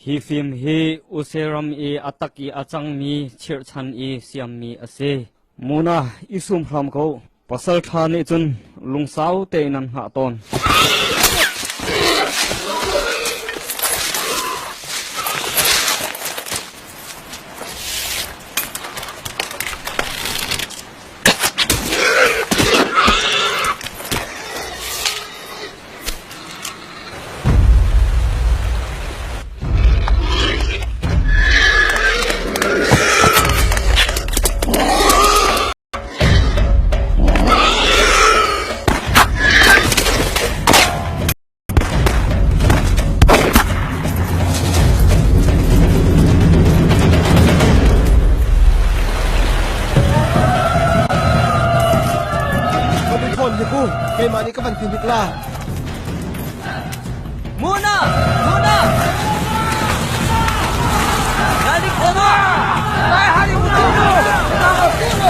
Hi film hi USA ram i a tak i a cangmi chirhchan i siammi a si. Muna i sum hram ko. Pasal ṭha nih cun lungsau tein an hngah tawn. Keimah nih ka van ti hnik la. Muna! Muna! Nalik ono! Lai hari utinu! Utinu!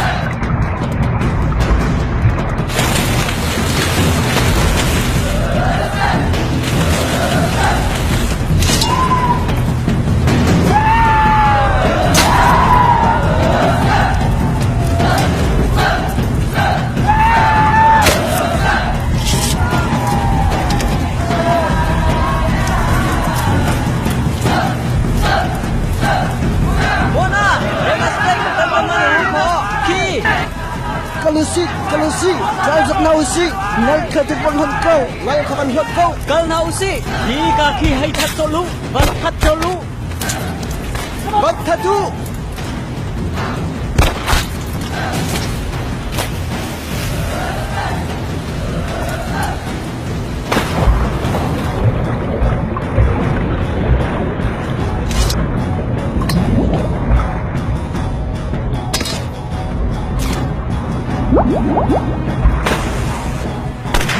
Kalusi, kalusi, kal zok na usi, nal kha tu van hot ko, nal kha van hot ko. Kal na usi, hi ka khi hei that cho lu, van that cho lu. Van that u.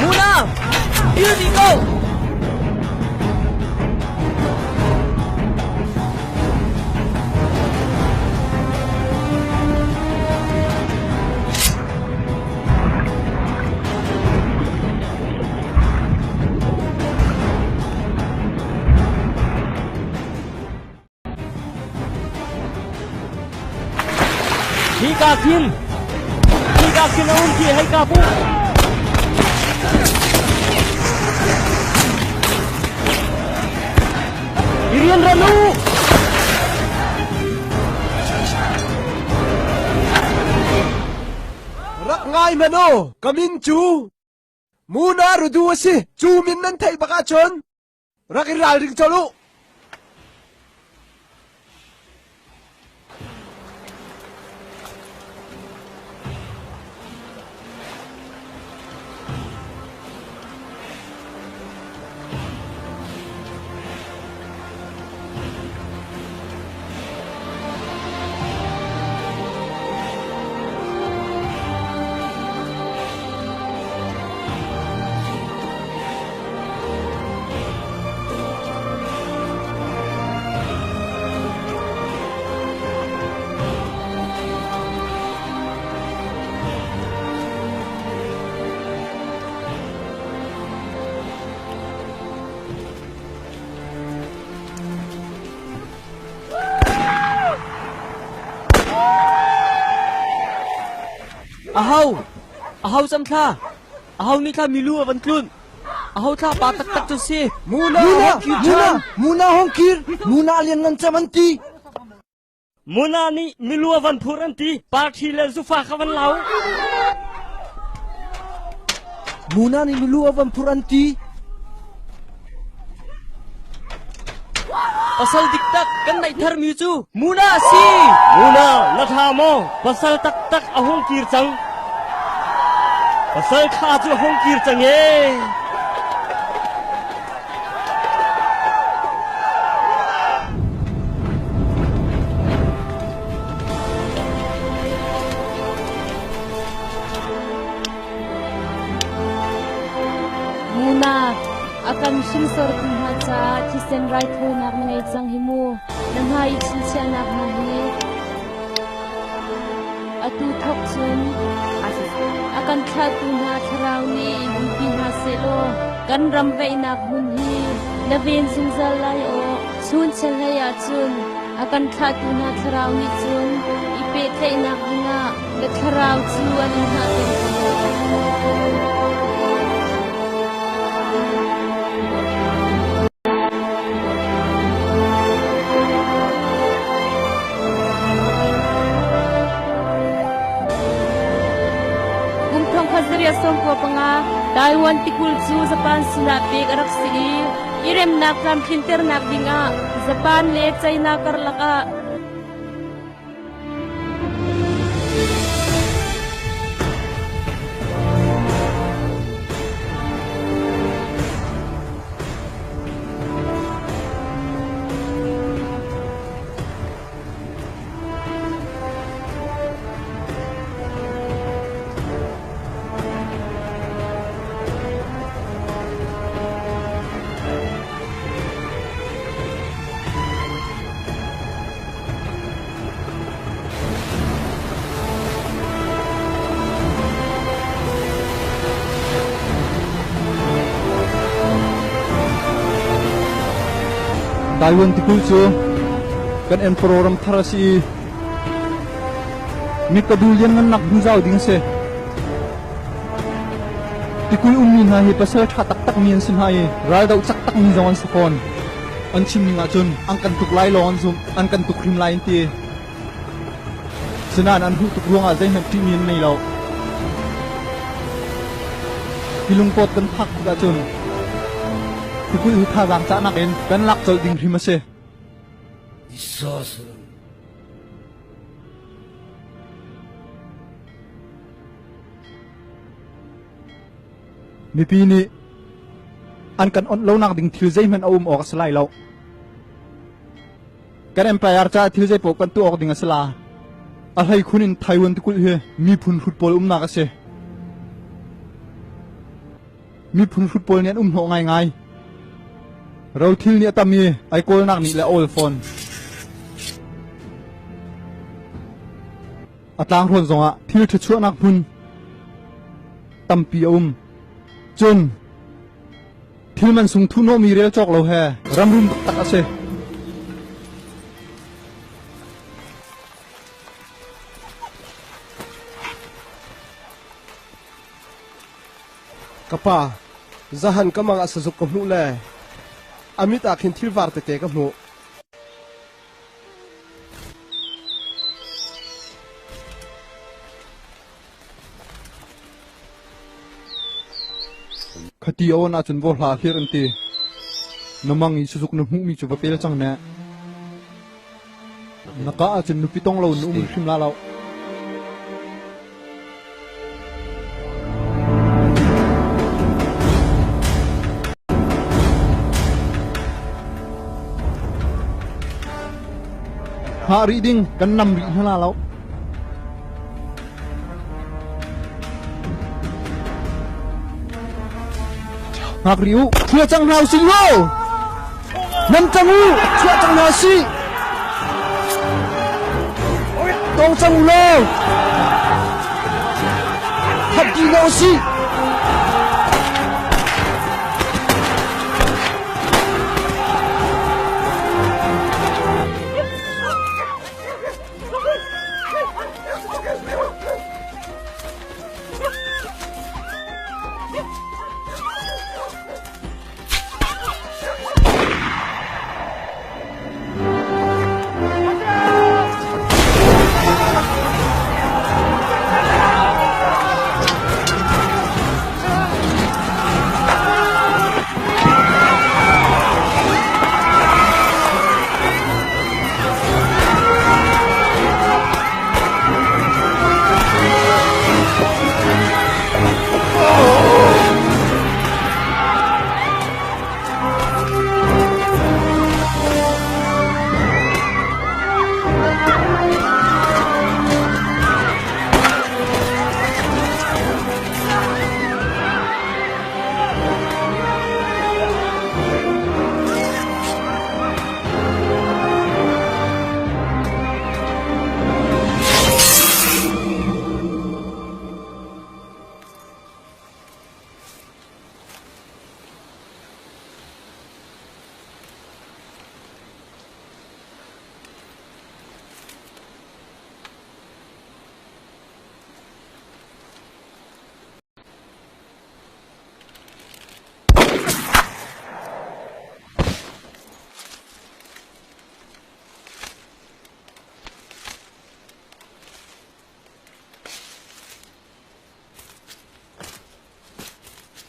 Muna! Here we go! Hi ka khin hi ka khin a um khi hei ka pu Rian ran u! Rak ngai hmanh u, ka min cu Muna Rudu a si. Cu min nan theih bak ahcun rak i ralring colh u. Aho? Aho cam thla? Aho nih thla milu a van tlun? Aho thla pa taktak cu si? Muna, Muna, Muna hong kir, Muna lian ngan cam an ti. Muna nih milu a van phur an ti. Party le zufa kha van lau. Muna nih milu a van phur an ti. Pasal dik tak kan neih tharmi cu Muna a si. Muna, na tha maw? Pasal taktak a hung kir cang. Pasal tha cu a hung kir cang ee. Muna, a kan hringsortu hna caah thisen raithawinak na ngei cang hi mu. Na hmai i chinchiahnak hna hi atu thawk cun a kan thlahtu hna thlarau nih in umpi hna sehlaw kan ram veihnak hmun hi na ven zungzal lai aw. Chun chiahlei ah cun a kan thlahtu hna thlarau nih cun i pehtlaihnak dingah na thlarau cu an in hngah peng ko. Kum thongkhat zariat 95 Taiwan tikulh cu Japan sinah pek a rak si i i remnak tlamtlinternak dingah Japan le China karlak ah Taiwan tikulh cu kan emperor ram thar a si i mikadu lianngannak hmunzau ding a si. Tikulh ummi hna hi pasal ṭha taktakmi an si hna i raldoh cak takmi zong an si fawn. An chim ning ahcun an kan tuk lai lawng an zumh, an kan tuk hrim lai an ti. Sinain an huh tuk ruangah zeihmanh ṭihmi an nei lo. Tilungpawt kan phak tik ahcun tikulh hi thazaang cahnak in kan lak colh ding hrim a si. Mipi nih an kan onh lonak ding thil zeihmanh a um awk a si lai lo. Kan empire caah thil zeipaoh kan tuah awk ding a si la. A hleikhun in Taiwan tikulh hi miphun hrut pawl umnak a si. Miphun hrut pawl nih an um hnawh ngaingai. Rothil nih a tam i ai kawlnak nih le a awl fawn. A tlanghrawn zongah thil ṭhachuahnak hmun tampi a um. Cun thil man sung thuhnawhmi rel cawk lo he ramrum taktak a si. Ka pa, zahan ka mang ah sazuk ka hmuh le a mit ah khin thil var tete ka hmuh. Khati a awn ahcun vaw hla hlir an ti. Na mang i sazuk na hmuhmi cu va pel cang ne. Na ka ahcun nupi tong lo na um hrim la lo. Hngah rih ding kan nam rih hna lo. Hngak rih u. Thua cang hna usih law. Nam cang u. Chuah cang hna usih. Tong cang u law. That ti hna usih.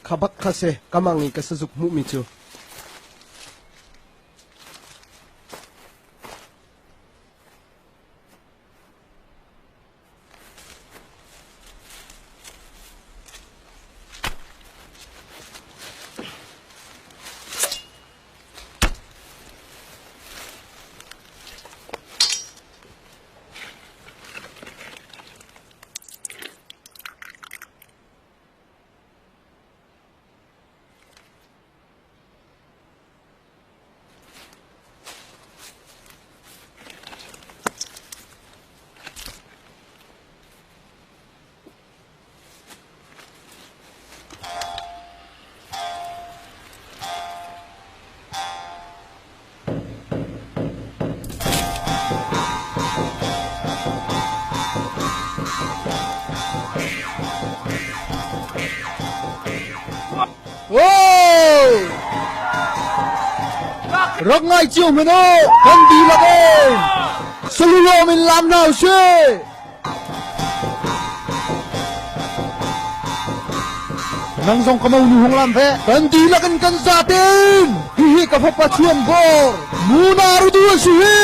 Kha bak kha si ka mang i ka sazuk hmuhmi cu. Rak ngai cio hmanh u, kan dihlak in salulawm in lam hna usih. Nang zong ka monu hung lam ve. Kan dihlak in kan zaten. Hihi ka fapa chuan bor. Muna rudu a si hi.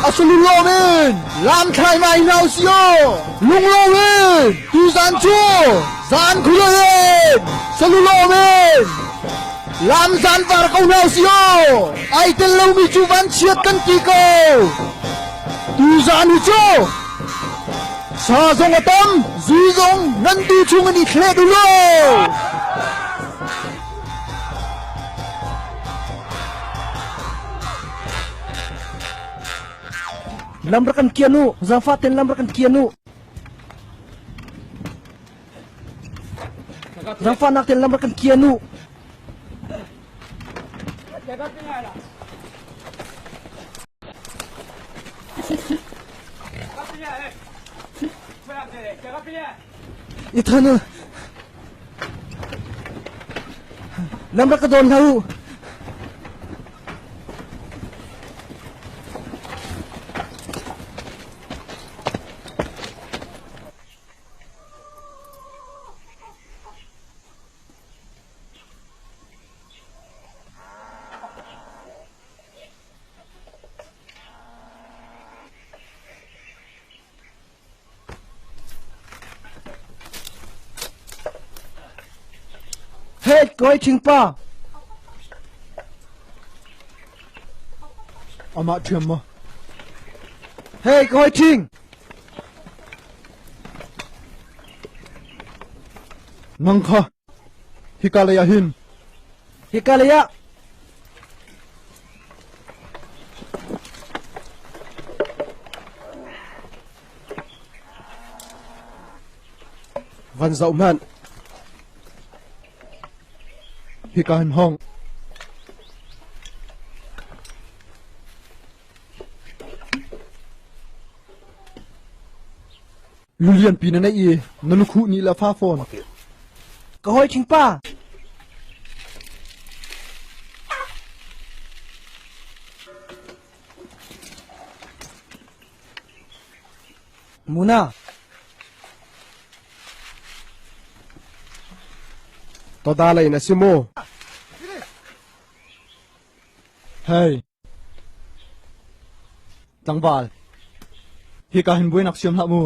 A salulawm in lam thlai mai hna usih aw. Lunglawm in tuzan cu zan khuloi in salulawm in lam zan var ko hna usih aw. Ai tel lomi cu van chiat kan ti ko. Tuzan hi cu sa zong a tam, zu zong nan tu chung in i thlet u law. Lam rak kan kian u, zaangfah ten lam rak kan kian u. Zaangfahnak ten lam rak kan kian u. Ethan, lam rak ka dawn hlah u. Hey, koi thingpa. Amah ṭhiam maw? Hey, koi thing. Nang kha hika lei ah hin. Hika lei ah. Van zoh hmanh. Hika hin hong. Lulian pi na neih i na lukhuh nih le fa fawn. Ka hawi thingpa. Muna. Toda lei na si mu. Hei. Tlangval, hika hin buainak siam hlah mu.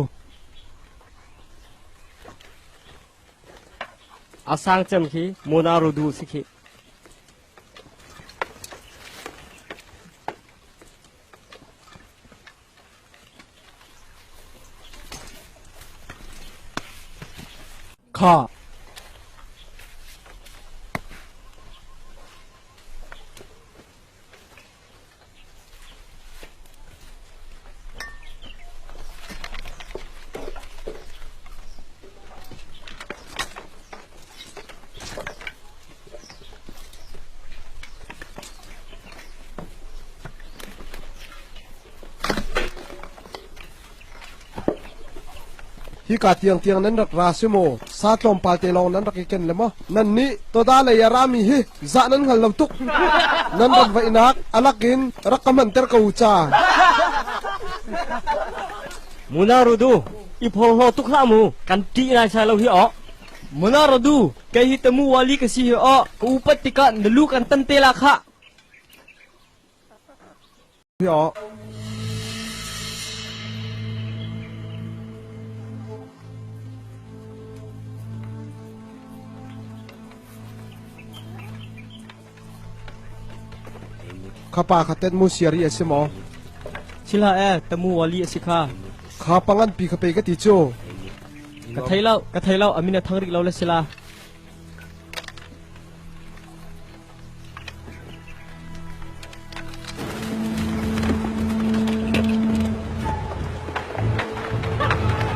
A sang cem khi Mona Rodu si khi. Kha. Hika tiangtiang nan rak ra si maw? Sa tlawmpal te lawng nan rak i ken le maw? Nan nih toda lei a rami hi zah nan hngal lo tuk. Nan rak vaihnak a lakin rak ka hmanter ko u ca. Muna rudu, i phorhlaw tuk hlah mu, kan ṭih nai sai lo hi awh. Muna Radu, kei hi tamu wali ka si hi aw, ka upat tikah na lu kan tan te la khah. Hi aw. Kha pa kha tet mu siari a si maw? Sila e, tamu wali a si kha. Kha pangan pi kha pe ka ti cu. Ka thei lo, ka thei lo, amin a thang rik lo le sila.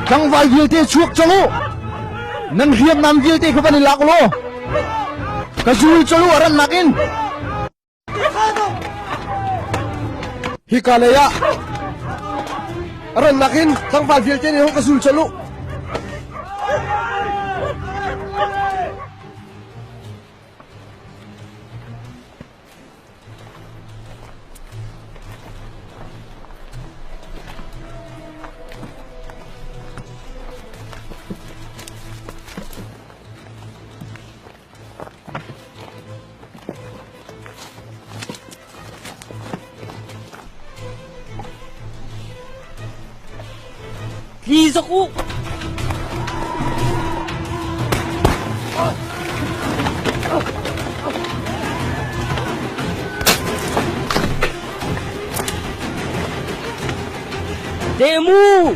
Tlangval vialte chuak cang u. Nan hriamnam vialte kha van i lak law. Ka zul cang u a rannak in. Hika lei ah a rannak in tlangval vialte nih hung ka zul colh u. Tli zok u! Demu!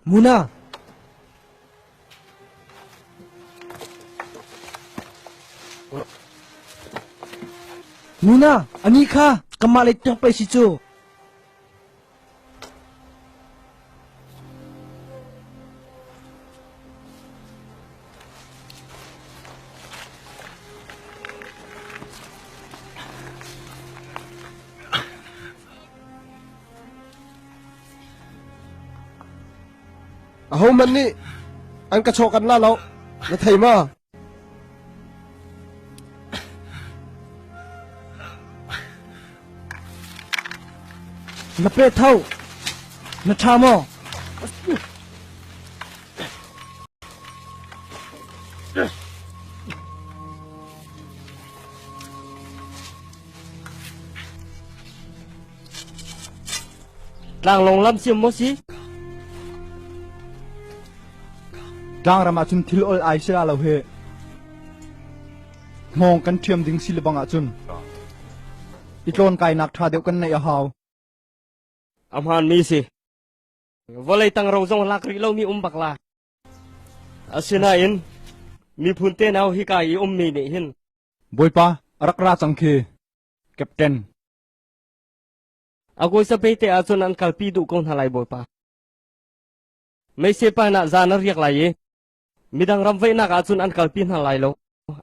Muna! Muna, ani kha kamah lei tiang pei si cu. Ahohmanh nih an ka chawh kan la lo. Na thei ma? Na pe tho. Na ṭha maw? Tlanglawng lam siam maw si? Tlangram ah cun thil ol ai si la lo hi. Hmawng kan ṭhiam ding si le bang ahcun i tlawn kainak ṭha deuh kan neih a hau. A hmaanmi si. Vawlei tang ro zong lak rih lomi um bak la. Asinain miphun tenau hika i ummi nih hin Bawipa, a rak ra cang khi. Captain. A kawisa te ahcun an kalpi duh ko hna lai Bawipa. Meise pa nah zan a riak lai i midang ram veihnak ahcun an kalpi hna lai lo.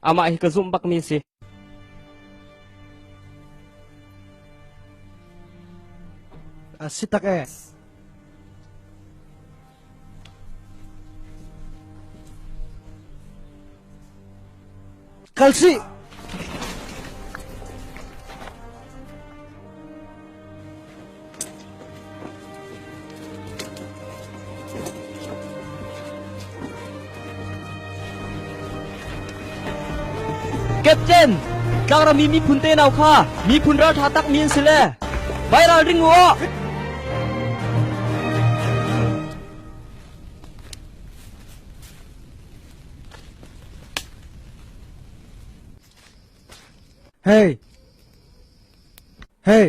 Amah hi ka zumh bakmi si. A si tak e. Kal si. Captain, tlangram i miphun tenau kha miphun ralṭha takmi an si le vai ralring u aw! Hey! Hey!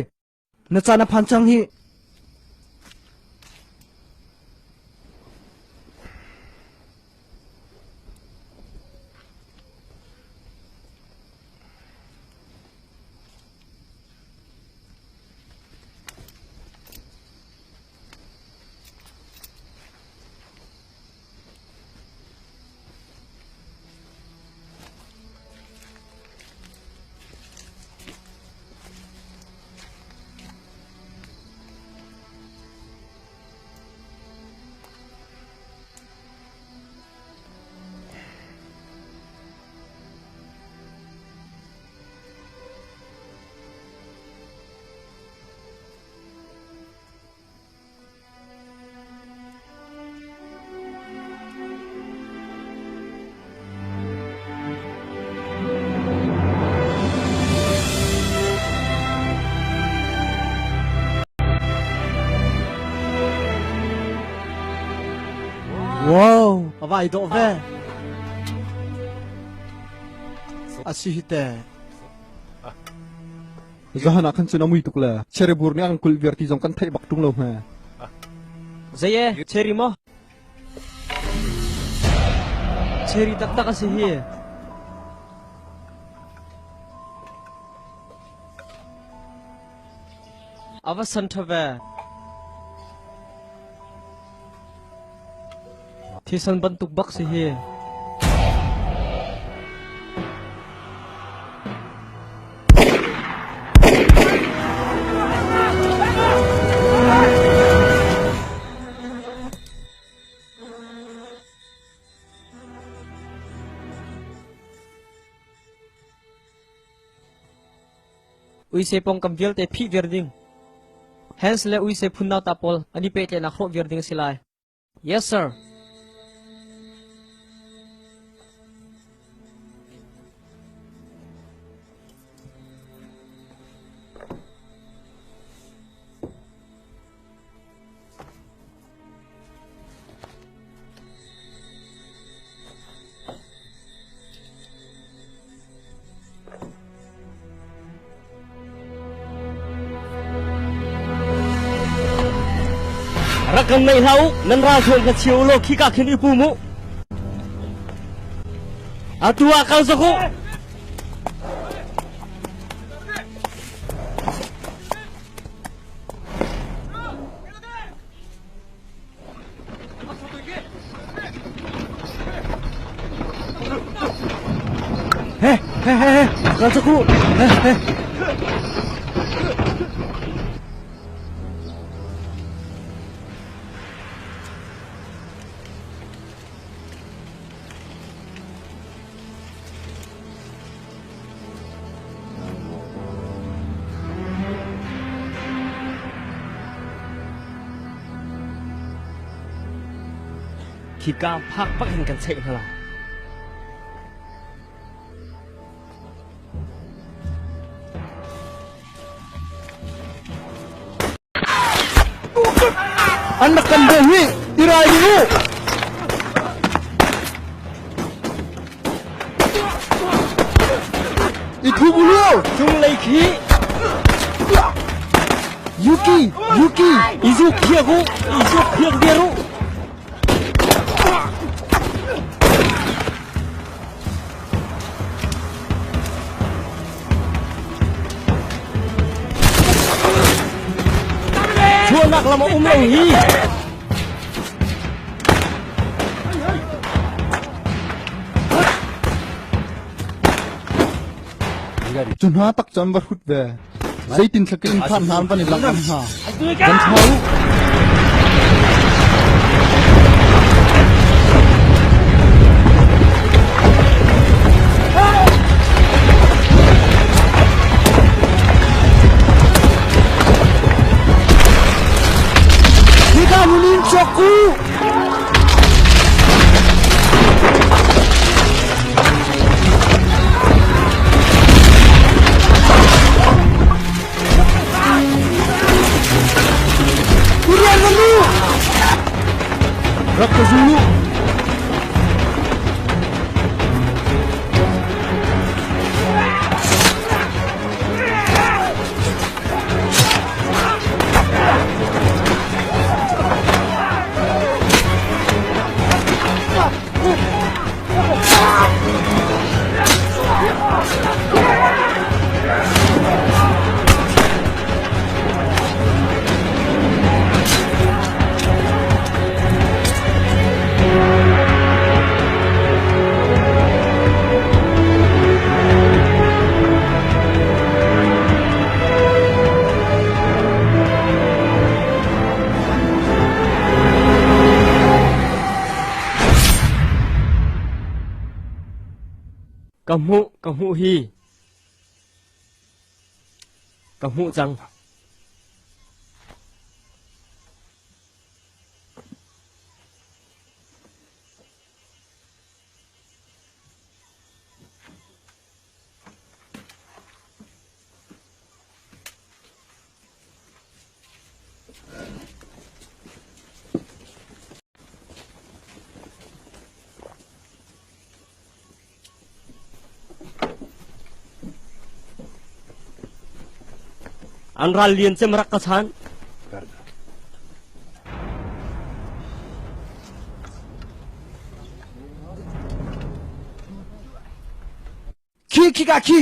Na caan a phan cang hih. Wow, a vai dawh ve. A si hi te. Zahan ah khan cun a mui tuk le cherry bur nih a kan kulh viar ti zong kan theih bak ṭung lo hme. Zei e, cherry maw? Cherry taktak a si hi. A va san ṭha ve. Thisen bantuk bak si hi. Uise pawngkam vialte phih viar ding. Hans le uise phun nauta pawl an i pehtlaihnak hrawh viar ding a si lai. Yes, sir. Rak kan nei hlah u, nan ralthuam kha chia u law khika khin i pum u. Atu ah kal zok u. He, he, he, he, kal cak u. He, he. Khika phak bak in kan cheih hna lai. An rak kan bawh hi i rai ding u. I thu bu lu. Cunglei khi Yuki, Yuki. I zuk phiak u, i zuk phiak viar u. Chuahnak lam a um lo hi. Cu hna tak cu an va hrut ve. Zeitin thlakin in phan hna an van i langh am hna. Van ṭha u. Hika hmun in chuak u! Rak ka zul u. Ka hmuh, ka hmuh hi. Ka hmuh cang. An ral lian cem rak ka chan. Khi khi ka khi.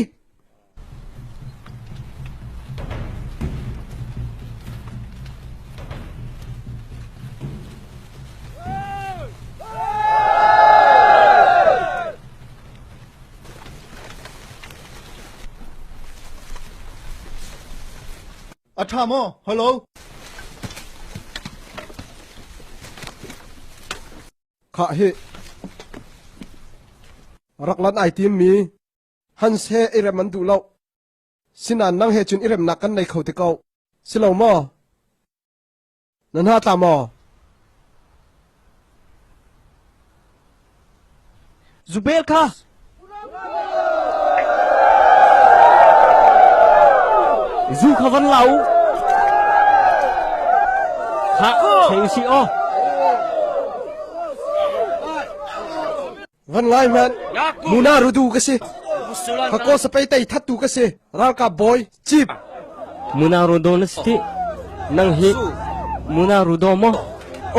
A ṭha maw? Hello. Khah hi. Rak lan ai tim mi Hans he i rem an duh lo. Sinan nang he cun i remnak kan nei kho te ko. Si lo maw? Nan ha tla maw? Zubel kha Zu kha van la u. Khah, thei si aw. Van ngai hmanh. Muna rudu ka si. Hako sapei tei thattu ka si. Ralkap bawi chief. Muna rudo na si ti. Nang hi Muna rudo maw?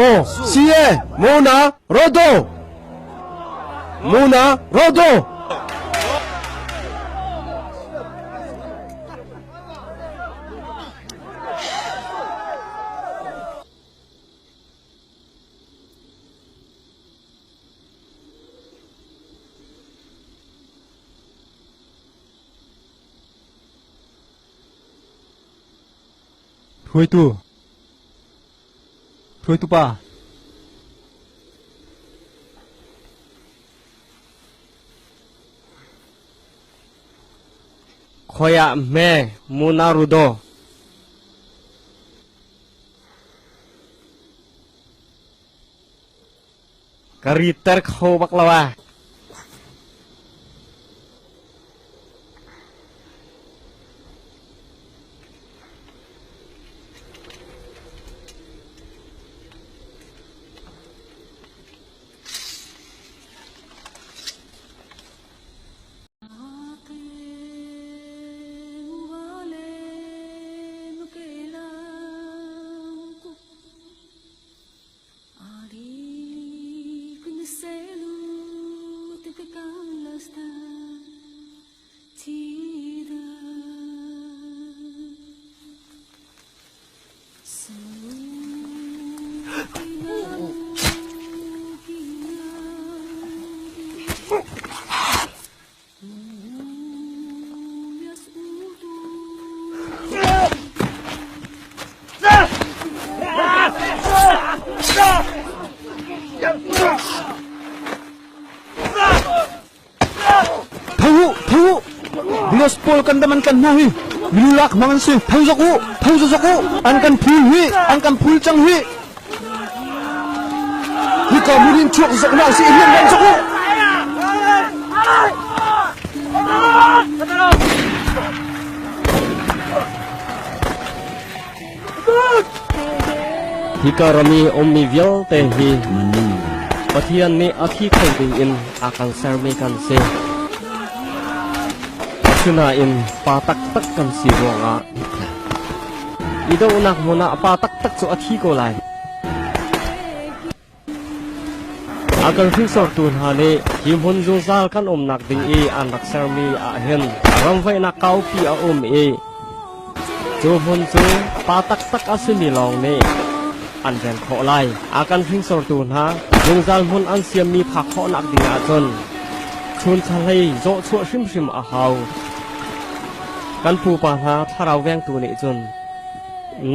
Oh, si e, Muna Rodo. Muna Rodo. Hruaitu Hruaitu pa Khoi ah hme Muna Rudo. Ka ritter kho bak lo ah. Tho u, tho u! Bilos pawl kan dam an kan hna hi. Milu lak hmang an si. Tho zok u, tho zok u! An kan phul hi, an kan phul cang hi. Hika hmun in chuak zok hna usih, rian rian zok u! Hika ram i ummi vialte hi Pathian nih a thi kho ding in a kan sermi kan si. Asinain pa taktak kan si ruangah I dohnak hmun ah pa taktak cu a thi ko lai. A kan hringsortu hna nih hi hmun zungzal kan umnak ding i an rak sermi ah hin ramvaihnak kaupi a um i cu hmun cu pa taktak a simi lawng nih an ven khawh lai. A kan hringsortu hna zungzal hmun an siammi phak khawhnak ding ahcun chun thlahlei zawhchuah hrimhrim a hau. Kan pupa hna thlarau vengtu nih cun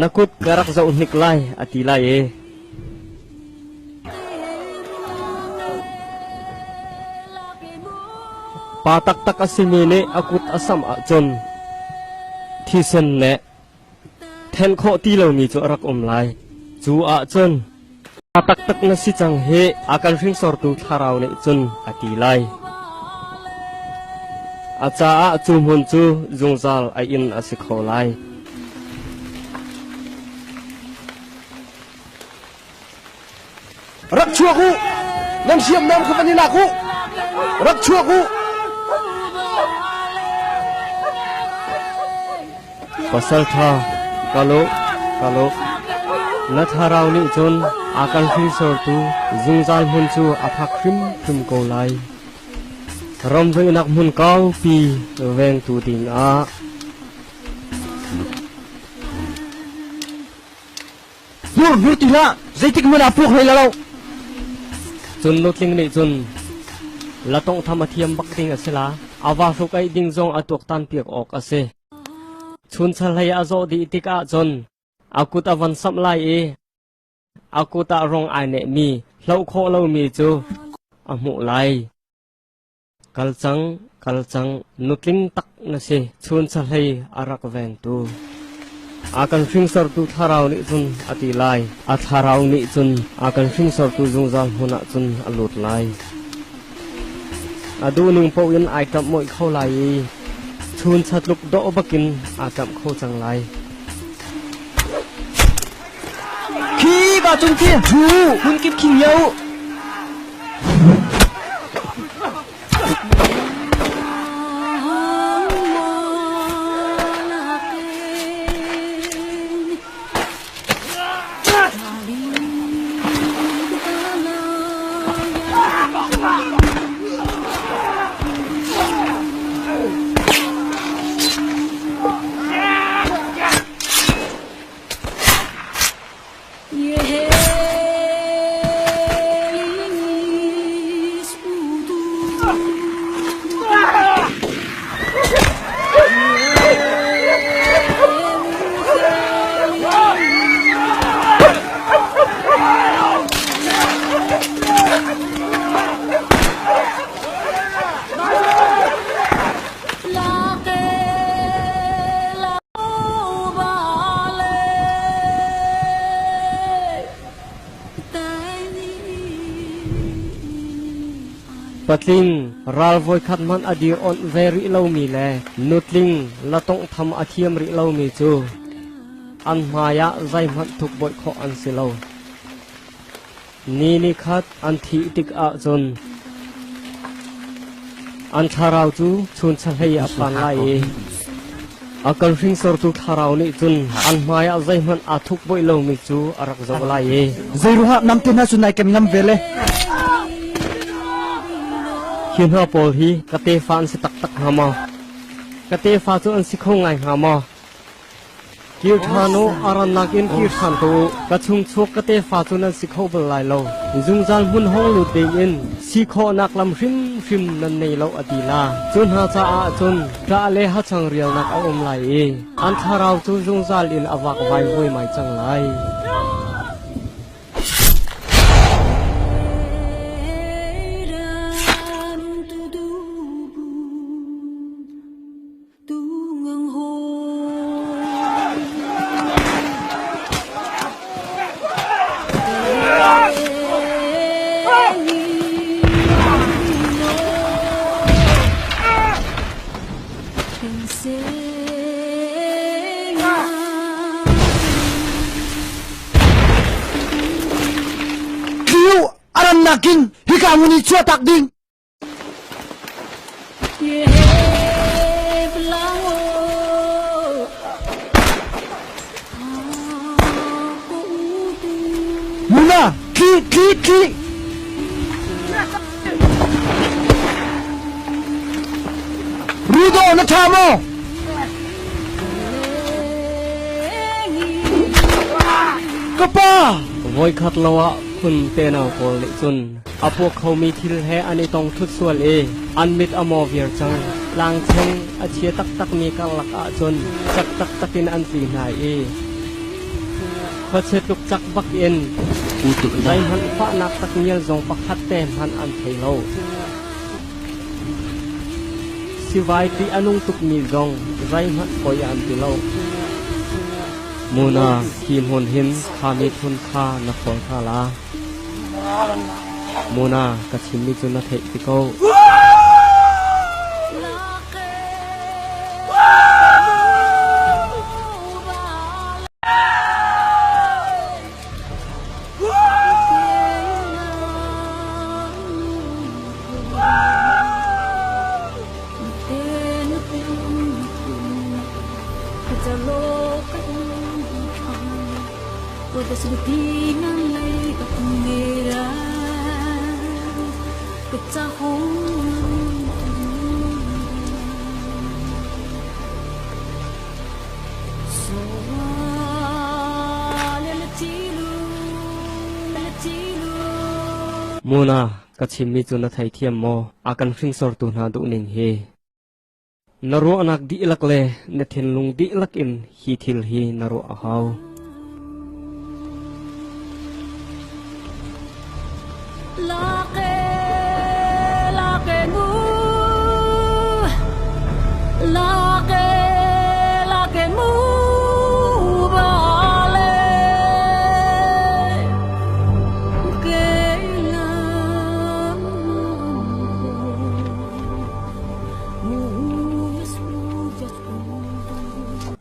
na kut ka rak zoh hnik lai a ti lai i pa taktak a simi nih a kut a samh ahcun thisen le then khawh ti lomi cu a rak um lai. Cu ahcun pa taktak na si cang hi a kan hringsortu thlarau nih cun a ti lai. A caah cu hmun cu zungzal a inn a si kho lai. Rak chuak u! Nan hriamnam kha van i lak u! Rak chuak u! Pasalṭha. Kalo, kalo. Na thlarau nih cun a kan hringsortu zungzal hmun cu a phak hrimhrim ko lai. Ramvaihnak hmun kaupi vengtu dingah. Hnur hnur ti hlah, zeitik hmanh ah puak hlei la lo. Cun nutling nih cun la tawnghtham a thiam bak ding a si la. A va hruk aih ding zong a tuaktan piak awk a si. Chuncha hlei a zawh dih tikah cun a kut a von samh lai i a kut ah rong ai nehmi hloh khawh lomi cu a hmuh lai. Kal cang, kal cang, nutling tak na si, chuncha hlei a rak vengtu. A kan hringsortu thlarau nih cun a ti lai. A thlarau nih cun a kan hringsortu zungzal hmun ah cun a lut lai. A duhning paoh in ai ṭamh mawih kho lai i chuncha tluk dawh bakin aa ṭamh kho cang lai. Khi ka cung khi hu hun kip khi yo. Patling ral voikhat hmanh a dir onh ve rih lomi le nutling la tawnghtham a thiam rih lomi cu an hmai ah zeihmanh thukbawih khawh an si lo. Ni ni khat an thih tik ahcun an thlarau cu chuncha hlei a phan lai i a kan hringsortu thlarau nih cun an hmai ah zeihmanh aa thukbawih lomi cu a rak zoh lai i Zeiruangah namte hna cu nai kem ngam ve le? Hi hna pawl hi ka tefa an si taktak hnga maw? Ka tefa cu an si kho ngai hnga maw? Kir ṭhan u, a rannak in kir ṭhan ko u. Ka chungchuak ka tefa cu nan si kho bal lai lo. Zungzal hmun hong lut dingin si khawhnak lam hrimhrim nan nei lo a ti la. Cu hna caah cun ṭah le hachang rialnak a um lai i an thlarau cu zungzal in a vakvai vuaimai cang lai. Tliu a rannak in hika hmun i chuahtak ding. Muna, tli, tli, tli. Rudo na ṭha maw? Ka pa! Voikhat lo ah phun tenau pawl nih cun A puak khomi thil he an i tong thut sual i an mit a maw viar cang. Tlangcheng a chia taktakmi karlak ahcun cak taktak in an tli hna i khuachia tluk cak bak in zeihmanh fahnak takngial zong pakhat te hmanh an thei lo. Sivai ṭih a nung tukmi zong zeihmanh poi an ti lo. Muna, hi hmun hin kha miphun kha na khawl hna la. Muna, ka chimmi cu na theih ti ko. Muna, ka chimmi cu na theithiam maw? A kan hringsortu hna duhning hi. Na ruahnak dihlak le na thinlung dihlak in hi thil hi na ruah a hau.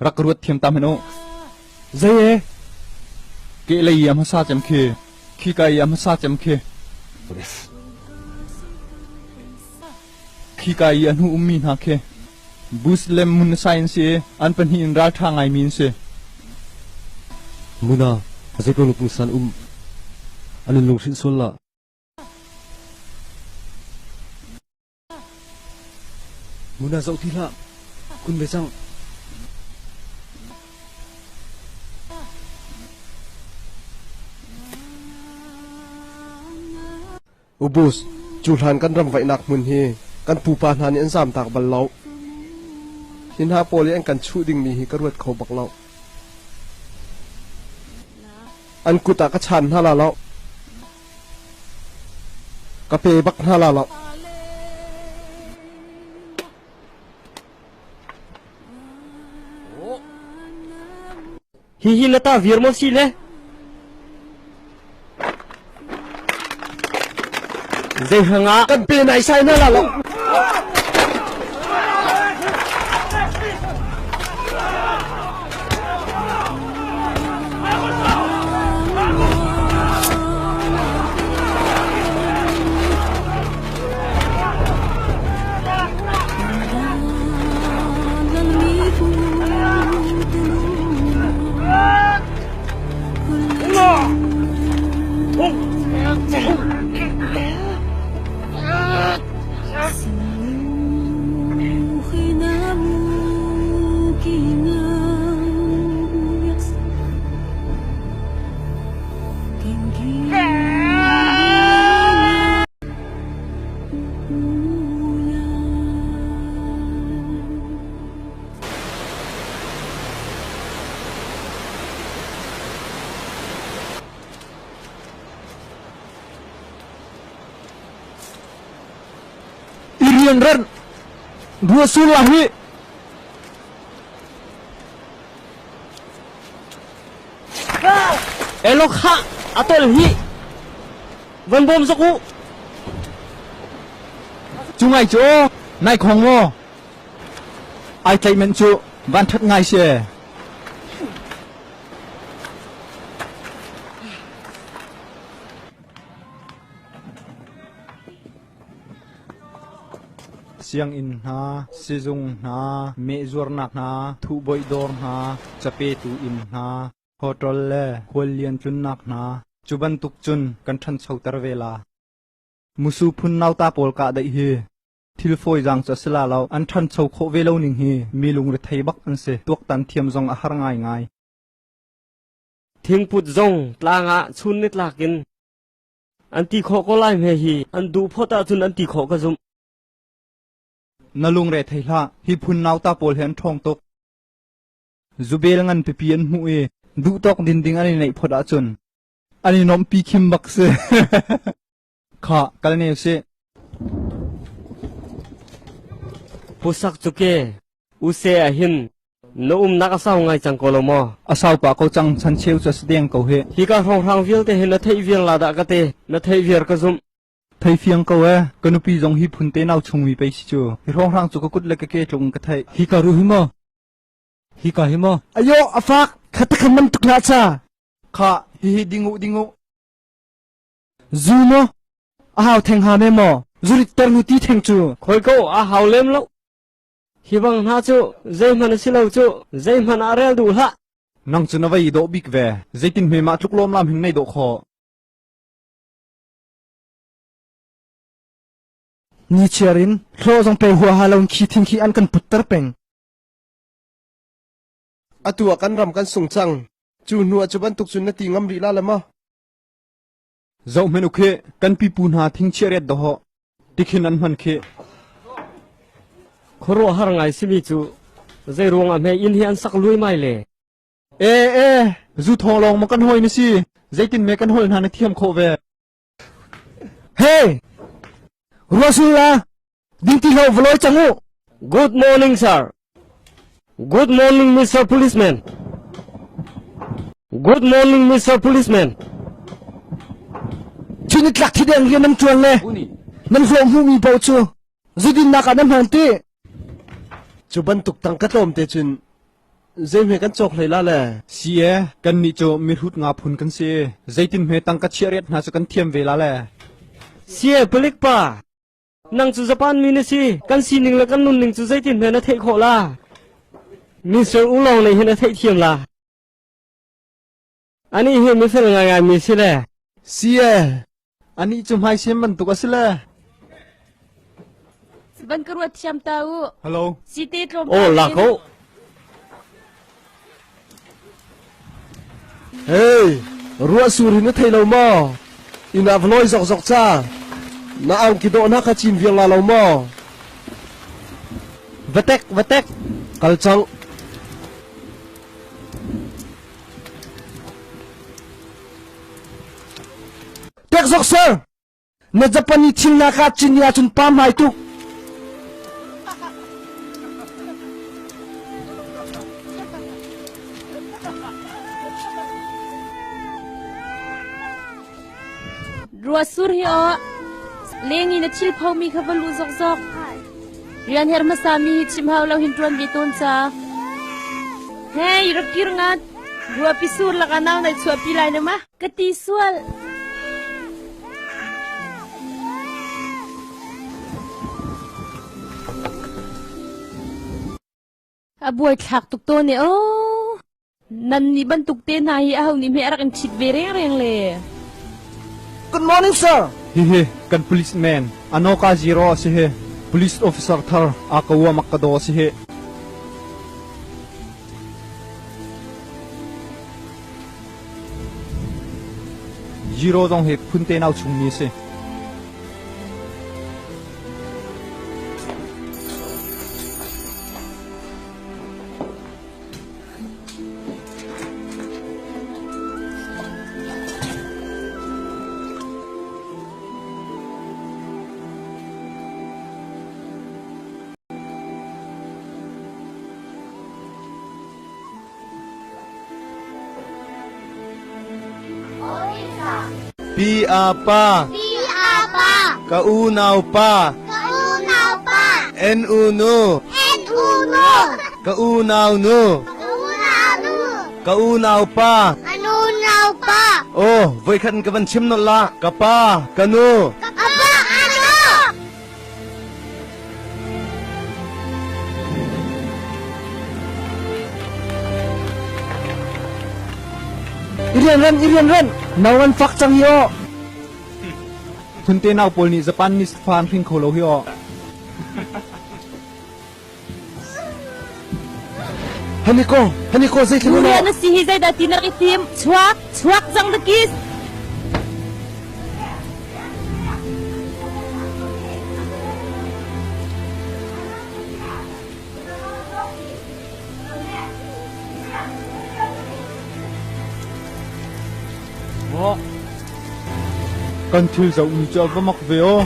Rak ruat thiam ta hmanh u. Zei e? Ke lei i a hmasa cem khi, khika i a hmasa cem khi. Khika i a hnu ummi hna khi. Bus le mun science i an pahnih in ralṭha ngaimi an si. Muna, zei ko pungsan um. An in lunghrinh sual la. Muna zoh ti hlah. Kun ve cang. Ubus, cu hlan kan ram vaihnak hmun hi kan pupa hna nih an zamtak bal lo. Hi hna pawl i an kan chuh dingmi hi ka ruat kho bak lo. An kut ah ka chan hna la lo. Ka pe bak hna la lo. Hihi na ta vir maw si le? Zei hrangah Kan pe nai sai na la lo. I rianranh ruahsul lah hi. Elok ha atol hi van bawm zok u. Cu ngai cu nai khong maw? Ai tlaih men cu van ṭhat ngai si. Sianginn hna, sizung hna, mehzuarnak hna, thuhboih dawr hna, capetu inn hna, hotel le khuallian tlunnak hna, cu bantuk cun kan ṭhanchoter ve la. Musu phun nauta pawl kahdaih hi thil fawizaang cu a si la lo. An ṭhancho khawh ve lo ning hi mi lungrethei bak an si. Tuaktan thiam zong a har ngaingai. Thingput zong tlang ah chun nitlak in an ti khawh ko lai hme hi an duh phawt ahcun an ti khawh ka zumh. Na lungre thei hlah. Hi phun nauta pawl hi an ṭhawng tuk. Zubel ngan pipi an hmuh i duhtawk din ding an i neih phawt ahcun an i nuamhpi khim bak si. Khah, kal ne usih. Pusak cu ke use ah hin na umnak a sau ngai cang ko lo maw? A sau pah ko cang chan cheu cu a si deng ko hi. Hi ka hrawnghrang vialte hi na theih viar la dah ka te. Na theih viar ka zumh. Thei fiang ko e, ka nupi zong hi phun te nau chungmi pei si cu. Hi hrawnghrang cu ka kut le ka ke tlung ka theih. Hi ka ruh hi maw? Hi ka hi maw? Ayo a fak khatakhan man tuk hlah cha. Khah, hihi dingu dingu. Zu maw? A hau theng ha me maw? Zurit ter nu ti theng cu. Khoi ko a hau lem lo. Hi bang hna cu zeihmanh a si lo cu zeihmanh ah rel duh hlah. Nang cu na va i dawh bik ve. Zeitin hme mah tluk lawmlam hin nei dawh khawh? Ni chiar in hlawh zong pe huaha lo in khi thing khi an kan putter peng. Atu ah kan ram kan sung cang. Cu hnu ah cu bantuk cun na ti ngam rih la le maw? Zoh hmenh u khih, kan pipu hna thingchiah riat dawhawh tikhin an hman khih. Khuaruahhar ngai simi cu zei ruangah hme inn hi an sak luaimai le? Ee ee, zu thawng lawng maw kan hawi na si? Zeitin me kan holh hna na thiam khawh ve? Hey! Ruasul la! Ding ti hlo va lawi cang u! Good morning, sir. Good morning, Mr. Policeman. Good morning, Mr. Policeman. Cu nitlak thideng rian nan ṭuan le nan hlawh hmuhmi paoh cu zudinnak ah nan hman ti. Cu bantuk tangka tlawmte cun zeihme kan cawk hlei la le. Si e, kannih cu mihrut nga phun kan si. Zeitin hme tangka chiah riat hna cu kan thiam ve la le. Si e, palik pa. Nang cu Japan mi na si. Kan sining le kan nunning cu zeitin hme na theih khawh la. Mr. Ulong nih hin a theihthiam la. Anih hi mifel ngaingai mi si le. Si e, anih cu hmaisem bantuk a si le. Van ka ruat thiam ta u. Hello. Site tlawm Oh, la ko. Hey, ruah sur hi na thei lo maw? Inn ah va lawi zokzok ca. Na angki dawh hna kha cin viar la lo maw? Va tek, va tek. Kal cang. Tek zok sir! Na Japan i thil na ka cin ya cun pa hmai tuk. Ruasur hi aw leng in a thil phomi kha va lu zokzok. Rian her hmasa mi hi chim hau lo hin ṭuan ve tawn ca. Hei, rak kir ngat. Ruahpi sur lakah nau nai chuahpi lai lo ma? Ka ti sual. A buaithlak tuk tawn e aw. Nan nih bantuk te hna hi aho nih hme a rak in ṭhit ve rengreng le. Good morning, sir. Hihi kan policeman Anoka Zero a si hi. Police officer thar Akawa Makado a si hi. Zero zong hi phun te nau chungmi a si. Pi a pa. Pi a pa. Ka unau pa. Ka unau pa. N u nu. N u nu. Ka unau nu. Ka unau nu. Ka unau pa. Ka unau pa. Oh, voikhat ka van chim nolh la. Ka pa, ka nu. Ka pa, ka nu. I rianranh, i rianranh. No an fak cang hi aw. Phunte nau pawl nih Japan nih fa an hring kho lo hi aw. Haniko, Haniko zeitluk Durian na si hi zeidah ti na rak i tim? Chuak, chuak cang the kiss. Kan thil zohmi cu a va mak ve aw.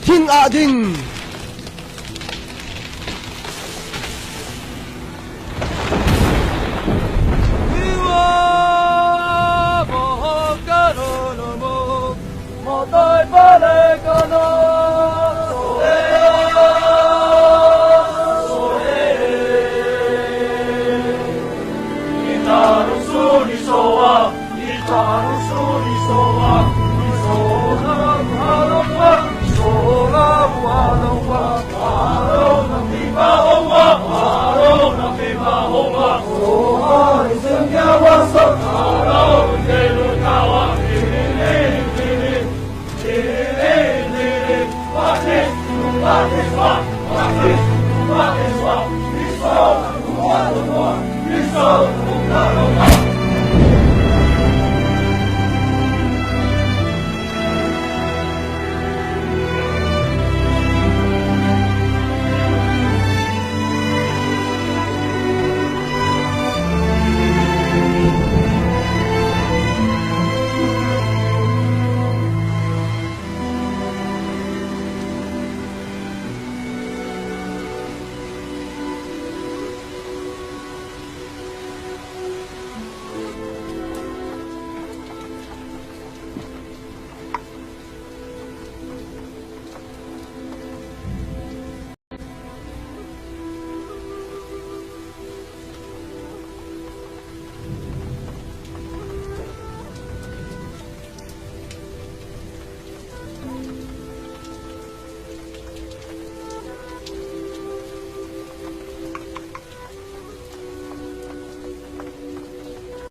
Thing ah ding.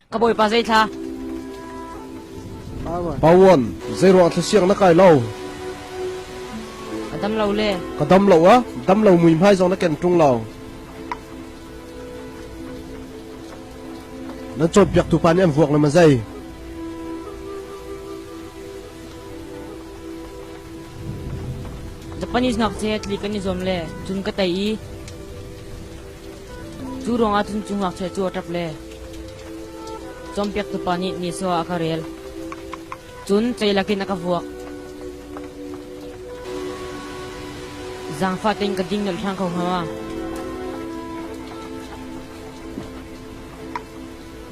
Ka bawipa zei thla? Pawon, zeiruang thlasiang na kai lo? Ka dam lo le. Ka dam lo a, dam lo mui hmai zong na ken ṭung lo. Nan cawnpiaktu pa nih an vuak le ma zei? Japanese ngakchia tli kan i zuam le cun ka tei i cu ruangah cun cu ngakchia cu a ṭap le cawnpiaktu pa nih nihsawh ah a ka rel. Cun ceilak in a ka vuak. Zaangfah tein ka ding nolh hlang kho hnga ma?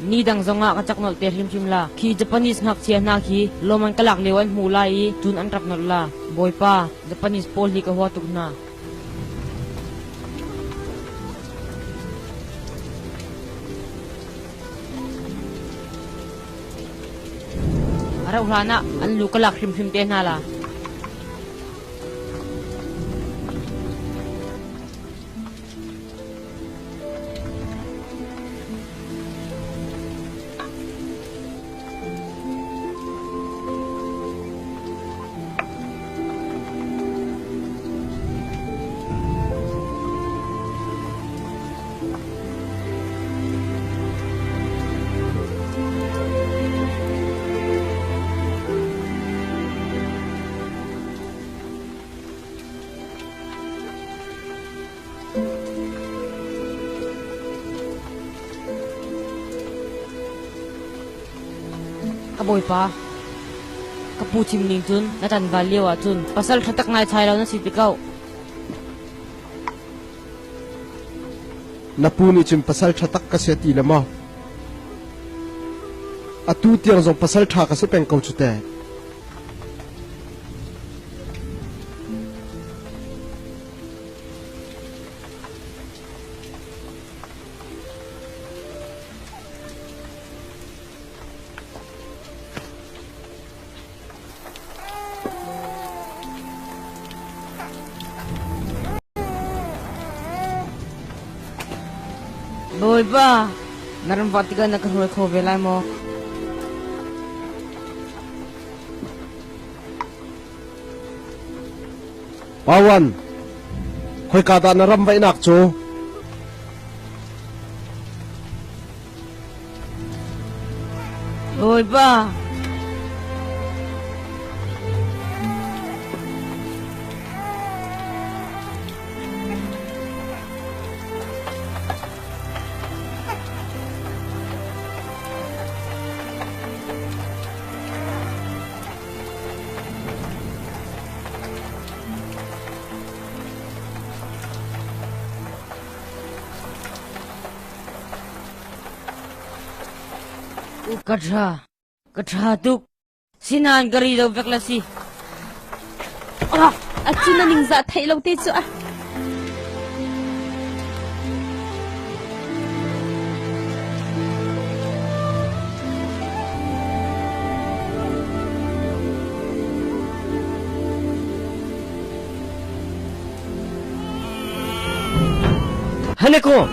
Ni dang zongah ka cak nolh te hrimhrim la. Khi Japanese ngakchia hna khi lawm an ka lak lio an hmu lai i cun an rak nolh la. Bawipa, Japanese pawl hi ka hua tuk hna. A rauh hlan ah an lu ka lak hrimhrim te hna la. Ka bawipa, ka pu chim ning cun na ṭanval lio ah cun pasal ṭha tak ngai chai lo na si ti ko. Na pu nih cun pasal ṭha tak ka si a ti le maw? Atu tiang zong pasal ṭha ka si peng ko cu teh. Bawipa, na ram vah tikah na ka hruai kho ve lai maw? Pawan, khoika dah na ram vaihnak cu? Bawipa, Ka ṭha. Ka ṭha tuk. Sinain ka ri lo vek la si. Ah, a cu na ningzah theih lo te cu ah. Haneko!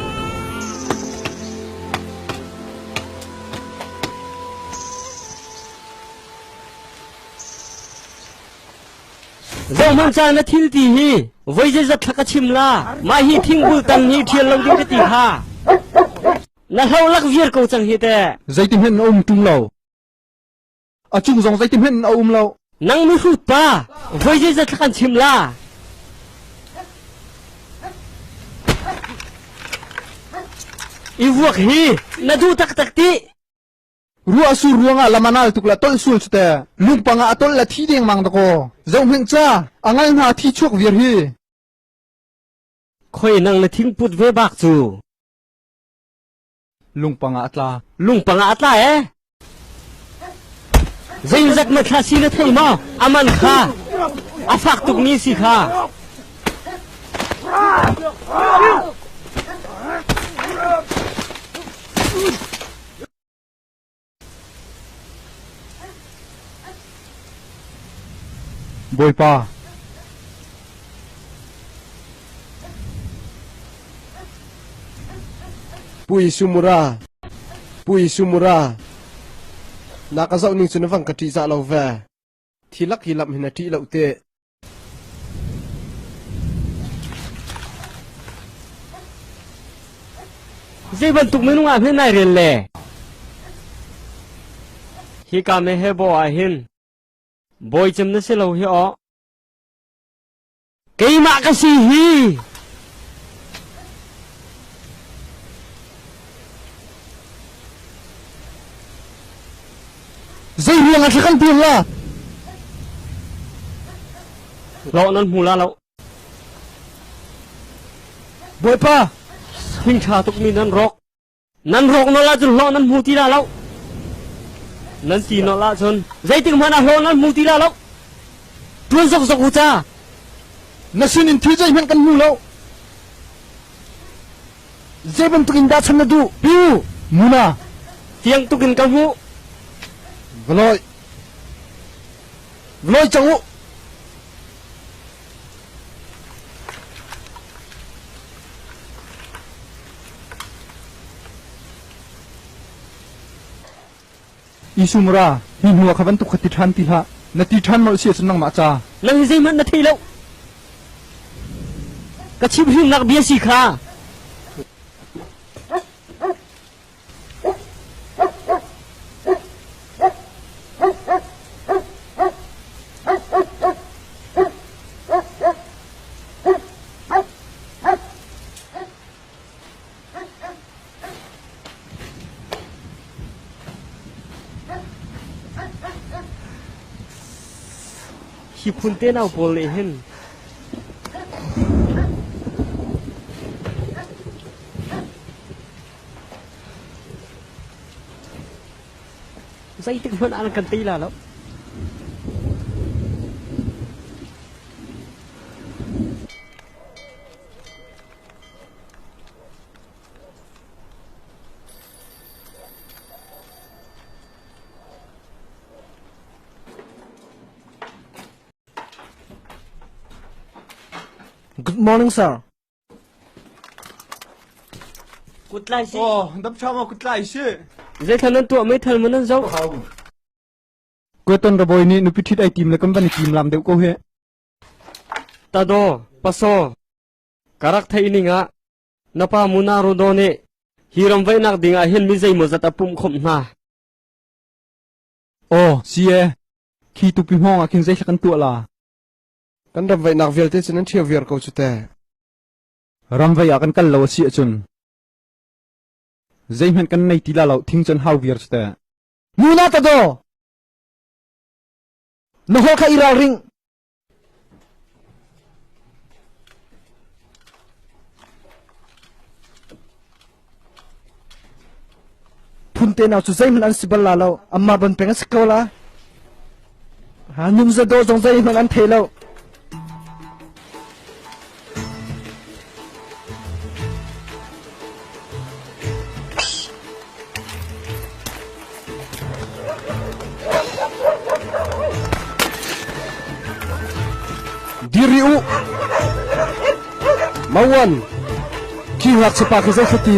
Zohhmanh ca na thil ti hi voi zeizat thla ka chim la mah hi thingbul tang hi ṭhial lo ding ka ti kha na hlo lak viar ko cang hi teh Zeitin hen na um ṭung lo. A cung zong zeitin hen a um lo. Nang mihrut pa voi zeizat thla kan chim la I vuak hi na duh taktak ti Ruah sur ruangah lam a nal tuk la tolh sul cu te. Lungpang ah a tolh la thi dengmang dakaw. Zohhmanh ca, a ngal hna thi chuak viar hi. Khoi nang na thingput ve bak cu. Lungpang ah a tla. Lungpang ah a tla eh? Zeizat na thla si na thei maw? Aman kha a fak tukmi si kha. Bawipa. Pui Sumura Pui Sumura Na ka zoh ning cu na vang ka ṭihzah lo ve. Thi lak hi lamh hin a ṭih lo te. Zei bantuk minung ah hme nai rel le? Hika me he bo ah hin bawi cem na si lo hi aw. Keimah ka si hi. Zei ruang ah kan tuan la? Lo nan hmu la lo. Bawipa, Thing ṭha tukmi nan rawk. Nan rawk nawl ahcun hlawh nan hmu ti la lo. Nan ti nawl ahcun zeitik hmanh ah hlawh nan hmu ti la lo. Ṭuan zokzok u ca. Na sinin thil zeihmanh kan hmu lo. Zei bantuk in dah chan na duh? Piu, Muna. Fiang tuk in ka hmuh. Va lawi. Va lawi cang u. Isumra, hi hnu ah kha bantuk kha ti ṭhan ti hlah. Na ti ṭhan molh si ahcun nangmah ca. Nang hi zeihmanh na thei lo. Ka chimhrinnak bia si kha. Hi phun tenau pawl nih hin Zeitik hmanh ah an kan tei la lo. Good morning, sir. Kutlai si. Oh, dam tha ma kutlai si. Zeithal nan tuah meithal man nan zoh. Kueton rabawi nih nupi ṭhit ai tim le kan van i tim lam deuh ko he. Tado, paso, ka rak theih ning ah na pa Muna Rodo nih hi ram vaihnak ding ah hin mi zeimawzat a pumh khawmh hna. Aw, si e. Khi tupi hmawng ah khin zeithla kan tuah la? Kan ram vaihnak vialte cu nan ṭhio viar ko cu teh. Ram vai ah kan kal lo a si ahcun zeihmanh kan nei ti la lo thing cun hau viar cu teh. Muna tado! Na holh kha i ralring. Phun te nau cu zeihmanh an si bal la lo. Amma ban peng a si ko la. Ha num za do zong zeihmanh an thei lo. Dir rih u! Mawan! Khi ngakchia pa khi zei ti?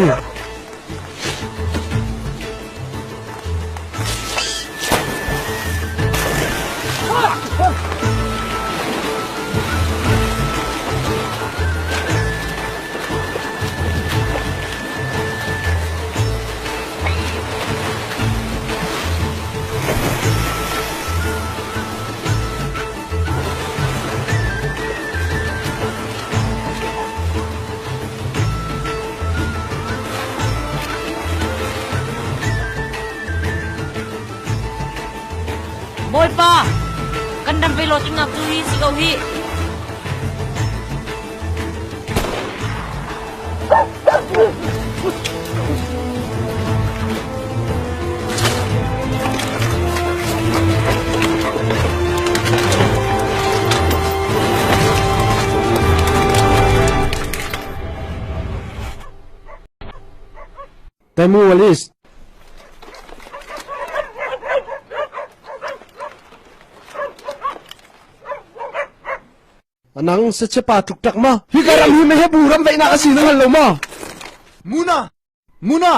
Bawipa, kan ram ve law tingnak cu hi si ko hih. Temu Wallace Nang sachepa tuk tak ma? Hi ka ram hi me bu ram veihnak a si na hngal lo ma? Muna! Muna!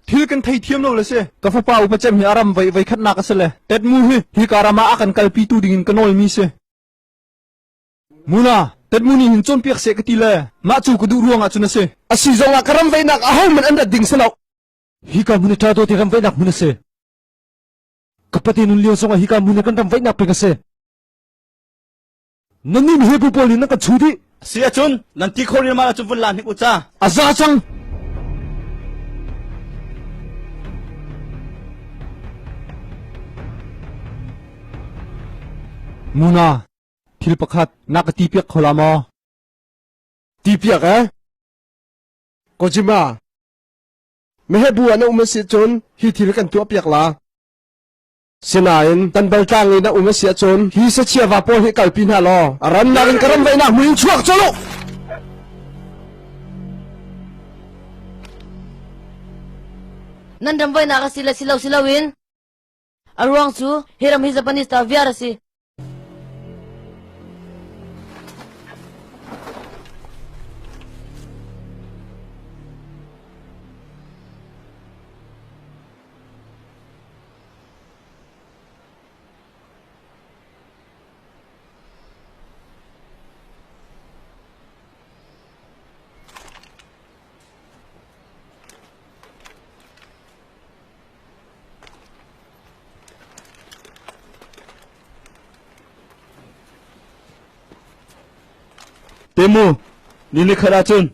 Thil kan thei thiam lo le si. Ka fapa upa cem hi a ram vei vei khatnak a si le. Tet mu hi hi ka ram ah a kan kalpi tu ding in ka nawl mi si. Muna! Tet mu nih hin cawnpiak seh ka ti le mah cu ka duh ruang ah cun a si. A si zong ah ka ram veihnak a ho man an rat ding si lo. Hi ka hmun ṭha dawt i ram veihnak hmun a si. Ka pate nun lio zong ah hi ka hmun kan ram veihnak peng a si. Nan nih Hebrew pawl nih nan kan chuh dih. Si ahcun nan ti kho rialmal ahcun vun la hnik u ca. A za cang. Muna, thil pakhat na ka ti piak kho la maw? Ti piak eh? Kojima, Mehebu ah na um a si cun hi thil kan tuah piak la. Sinain tanbal tlang i na um a si ahcun hi sachia va pawl hi kalpi hna law a rannak in ka ram veihnak hmun in chuak colh u. Nan ram voinak a si le si lo si loin a ruang cu hi ram hi Japanese ta viar a si. Temu, ni ni khat ahcun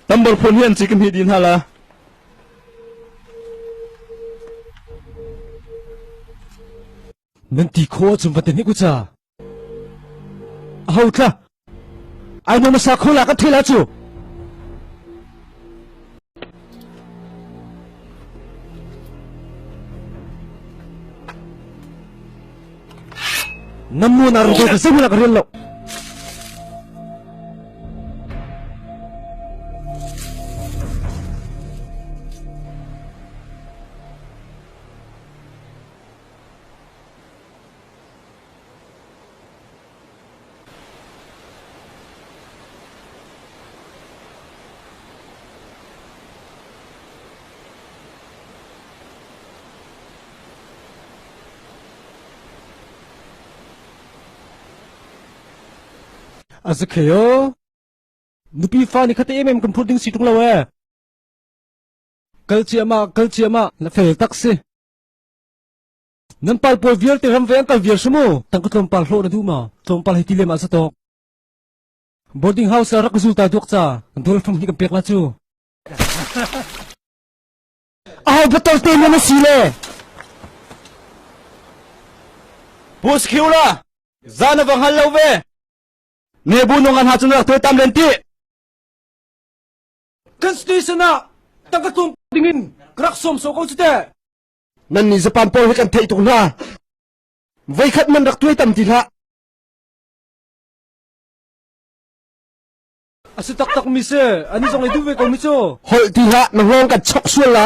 tambor phun hi an ci ka hmi dih hna la. Nan ti kho ahcun va te hnik u ca. Aho tla? Ai no masa kho la kan thela cu. Nan mu na ru ka zei la ka rian lo. A zakhe Nupi fa ni khate em kan phur ding si tung lo e. Kal chiama kal chiama na fel tak si. Nan pal pawl vialte ram ve an kal viar sumu. Tangka tlawmpal hlawh na duh ma? Tlawmpal hei ti lem ah satok. Boarding house rak zul ta duak ca. Dol fam hi kan pek la cu. Aho batol te na si le? Bus khiu la. Zan a va hngal lo ve. Ne bu nung an ha cun rak tuai tam len ti. Kan station ah tangka tlawm dingin ka rak sawm so ko cu te. Nan nih Japan pawl hi kan theih tuk hna. Voikhat man rak tuai tam ti hlah. A si taktak mi si. Ani zong ei duh ve ko mi cu. Holh ti hlah, na hngawng kan chok sual la.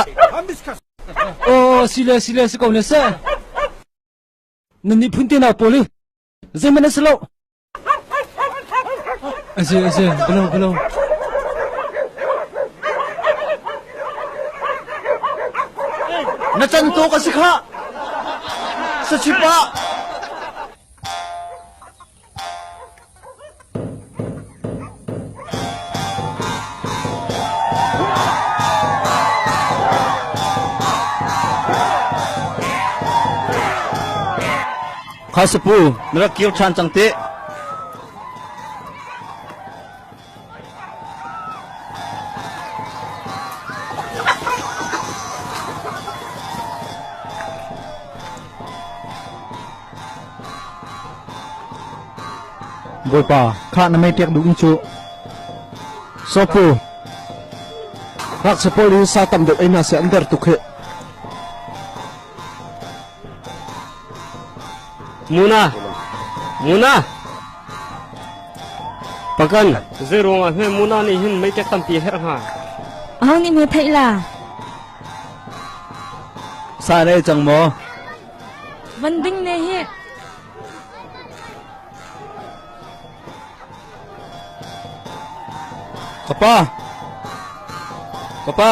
Oh, si le si le si ko ne se. Nan nih phun te nau pawl hi zeihmanh an si lo. Asi asi, balo balo. Na can tawk a si khah. Sachipa. Kha sapu, na rak kir ṭhan cang teh. Bawipa, khah na mei ṭek duh in cu. Sopu, ngakchia pawl hi sa tam deuh ei hna seh an der tuk hih. Muna, Muna. Pakan, zei ruangah hme Muna nih hin meitek tampi a herh hnga? Aho nih hme theih la? Sa na ei cang maw? Van ding ne hi. Ka pa! Ka pa!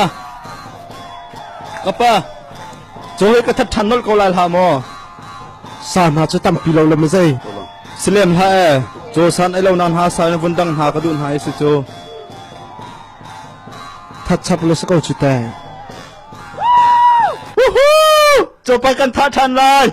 Ka pa! Caw hi ka that ṭhan nolh ko lai hlah maw? Sa hna cu tampi lo le mazei. Silem hlah ee. Caw san ei lo nan ha sa in vun dang hna ka duh hna i si cu. That chap le si ko cu te. Woohoo! Cawpa kan thah ṭhan lai.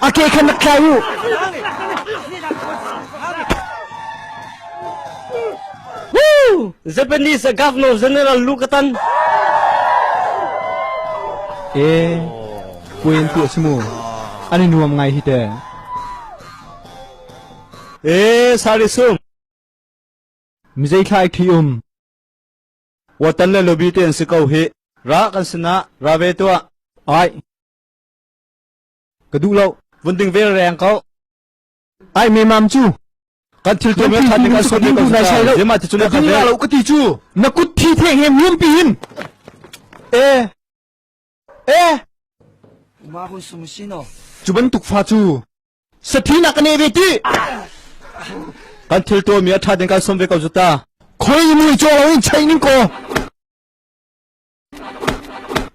A ke khan rak thlai u. Woo! Japanese Governor General Lukatan. E, puai an tuah si mu. An i nuam ngai hi te. E, sari sum. Mizei thla i ṭhi um. Watan le lobby te an si ko hi. Ra kan sinah ra ve tuah. Ai. Ka duh lo. Vun ding ve reng ko. Ai me mam cu. Kan thil tu me tha ding an sut ko sa. Zema ti cu na ka ve. lo ka ti cu. Na kut thi the he muam pi hin. E. E. Cu bantuk fa cu Sathi na ka ne ve ti. Kan thil tuahmi a ṭha ding kan sawm ve ko cu ta. Khoi mui caw lo in chei ning ko.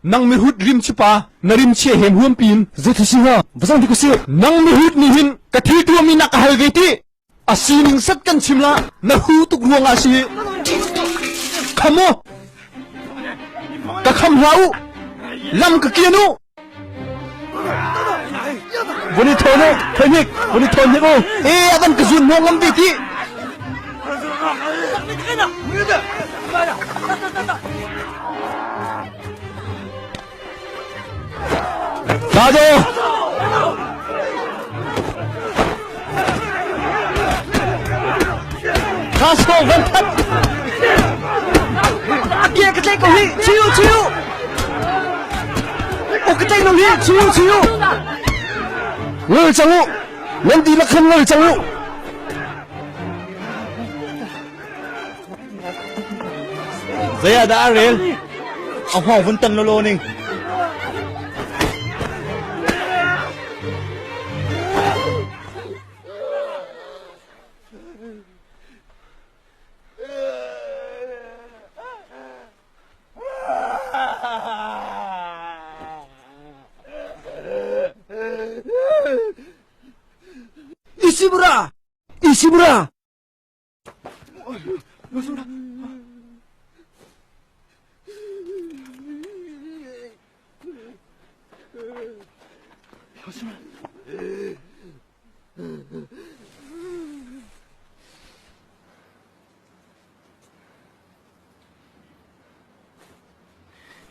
Nang mihut rim chipa na rim chia hem huam pin Zeithi si hnga vazang dik si. Nang mihut nih hin ka thil tuahmi na ka hal ve ti. A sining sat kan chim la na hu tuk ruang ah si. Kham u. Ka kham hlah u. Lam ka kian u. Vun i thawn u, thoi vun i thawn hnik u. E avan ka zun hnawh ngam ve ti. Dado! Kaso van that. Akia ka tlai ko hi. Chiu chiu. O ka tlai no hi. Chiu chiu. Ngol cang u. Nan dihlak khan ngol cang u. Zei ah dah a rel? A hngawng vun tan lawlaw ning. Ishimura! Ishimura!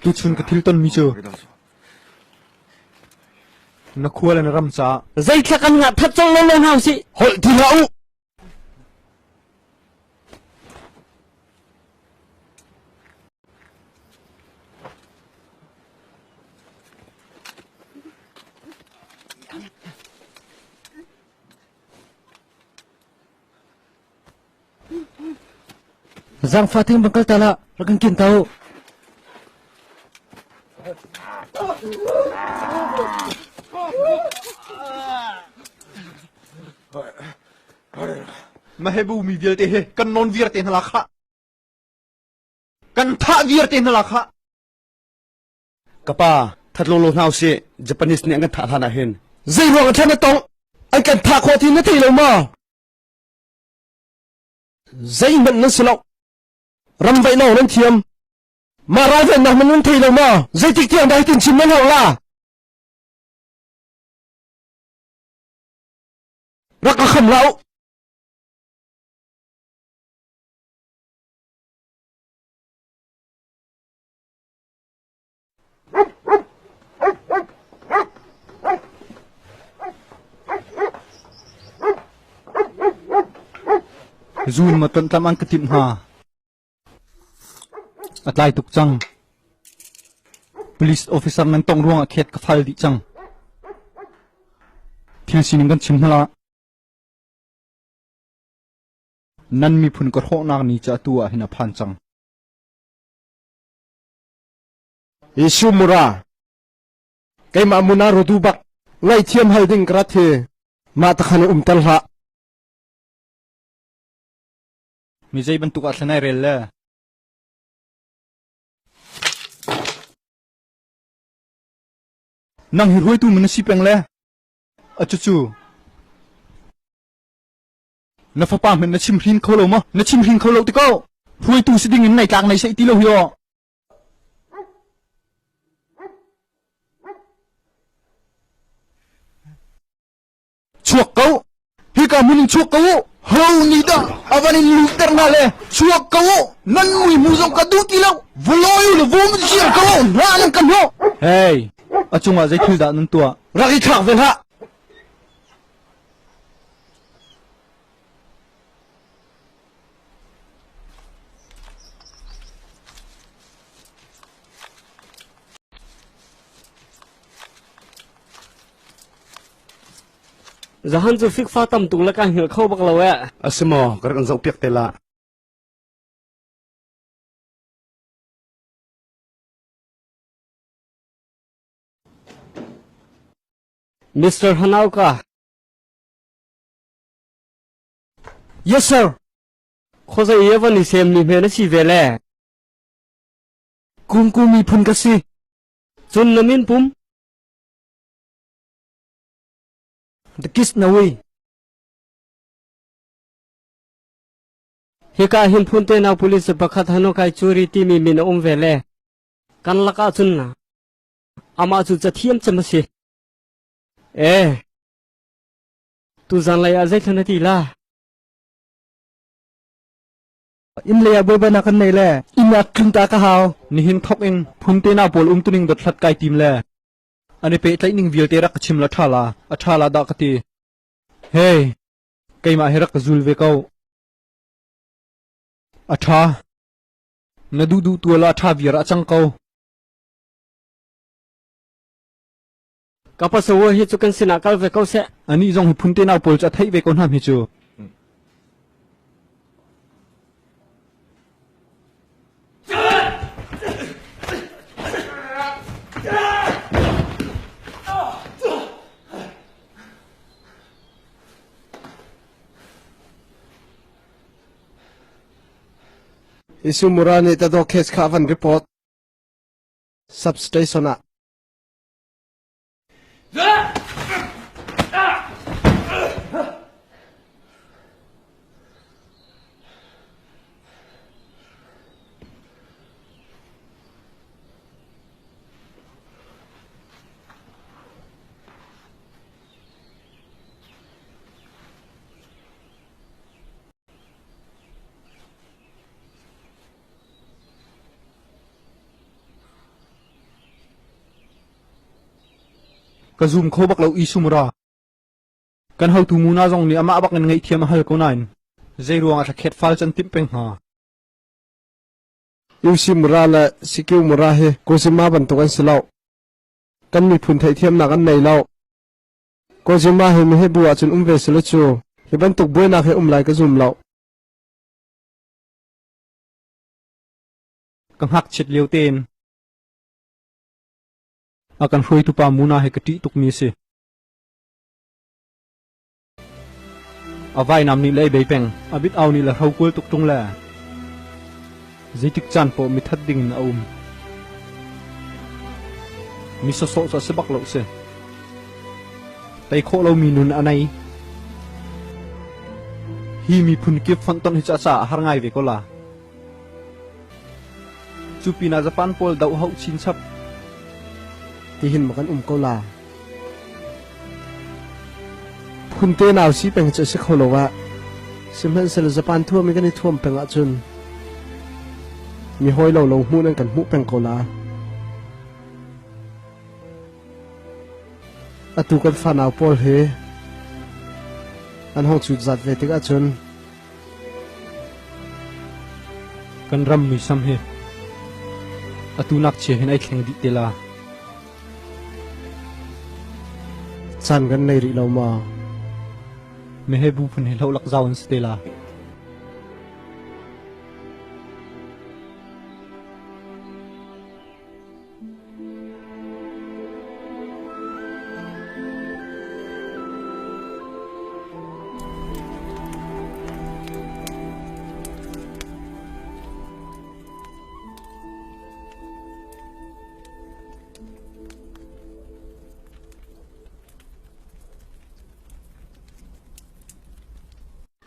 Tuchun ka thil tonmi cu na khua le na ram caah Zeithla kan ngah that cang lo lo hna usih. Holh ti hlah u! Zangfa ting bang kal ta la, rak kan kin ta u. Mahebu mi vialte he kan non viar te hna la khah. Kan thah viar te hna la khah. Ka pa, that lawlaw hna usih. Japanese nih an kan thah hlan ah hin. Zei ruang ah thlan na tong? An kan thah khawh ti na thei lo ma? Zeihmanh nan si lo. Ram vaih lawng nan thiam. Mah ralvennak man nan thei lo maw? Zeitik tiang dah hitin chim nan hau la? Rak ka kham hlah u. Zun ma ton tlam an ka timh hnga. A tlai tuk cang. Police officer nan tong ruangah khet ka fal dih cang. Thil sining kan chim hna la. Nan miphun ka hrawhnak ni cu atu ah hin a phan cang. Jesuh mura keimah muna rotu bak ngaihthiam hal ding ka rat hi mah takhan i umter hlah. Mi zei bantuk ah thlan ai rel le? Nang hi hruaitu man na si peng le? A cucu na fapa hmanh na chim hrin kho lo maw? Na chim hrin kho lo ti ko. Hruaitu si ding in nai tlak nei sei ti lo hi aw. Chuak ko! Hika hmun in chuak ko u! Ho nih dah a van in luhter hna le chuak ko u! Nan mui hmu zong ka duh ti lo! Vulawi u le vum ziar ko u! Hna nan ka hnawh! Hey! A cungah zei thil dah nan tuah? Rak i thlak ve hlah! Zahan cu fikfa tam tuk le ka hngilh kho bak lo eh. A si maw, ka rak in zohpiak te la. Mr. Hanauka. Yes sir. Khawzei i van i sem mi hme na si ve le. Kungku miphun ka si. Cun na min pum? The kiss na wi. Hika hin phunte nau police pakhat Hanokai Churi timi min a um ve le kan lakah cun na amah cu cathiam cem a si. Eh, tu zanlei ah zeithla na ti la? Inn lei ah bawibanak kan nei le inn ah tlun ta ka hau. Nihin thok in phunte nau pawl umtuning dothlat kai tim le An i pehtlaih ning vialte rak ka chim la ṭha la, a ṭha la dah ka ti. Hey, keimah hi rak ka zul ve ko. A ṭha. Na duh duh tual ah ṭha viar a cang ko. Ka pasawa hi cu kan sinah kal ve ko seh. Anih zong hi phunte nau pawl cu a theih ve ko hna mi cu. Isumura nih tadaw case kha a van report. Substation ah. Ka zum kho bak lo Isumura. Kan hotu Muna zong nih amah bak in ngaihthiam a hal ko nain zei ruangah thlakhet fal can timh peng hnga. Usimura le Sikiumura hi Kosima bantuk an si lo. Kan miphun theihthiamnak an nei lo. Kosima hi mihibu ahcun um ve sila cu hi bantuk buainak hi um lai ka zum lo. Ka ngakchiat lio tein a kan hruaitu pa Muna hi ka ṭih tukmi a si. A vainam nih le ei bei peng, a mit au nih le hrokual tuk ṭung le zeitik caan paoh mithat ding in a um. Mi sawsawh cu a si bak lo si. Tei khawh lomi nun a nei. Hi miphun kip fonhtonh hi cu a caah a har ngai ve ko la. Cu pinah Japan pawl doh hauh chinchap. Tihin ma kan um ko la. Phunte nau si peng cu a si kho lo ah. Sihmanhsehlaw Japan thuam i kan i thuam peng ahcun mi hawi lo lo hmuh nan kan hmuh peng ko la. Atu kan fanau pawl hi an hong cut zat ve tik ahcun Kan ram muisam hi atu nak chia hin ai thleng dih te la. Caan kan nei rih lo maw? Mehe bu phun hi hlohlak zau an si te la.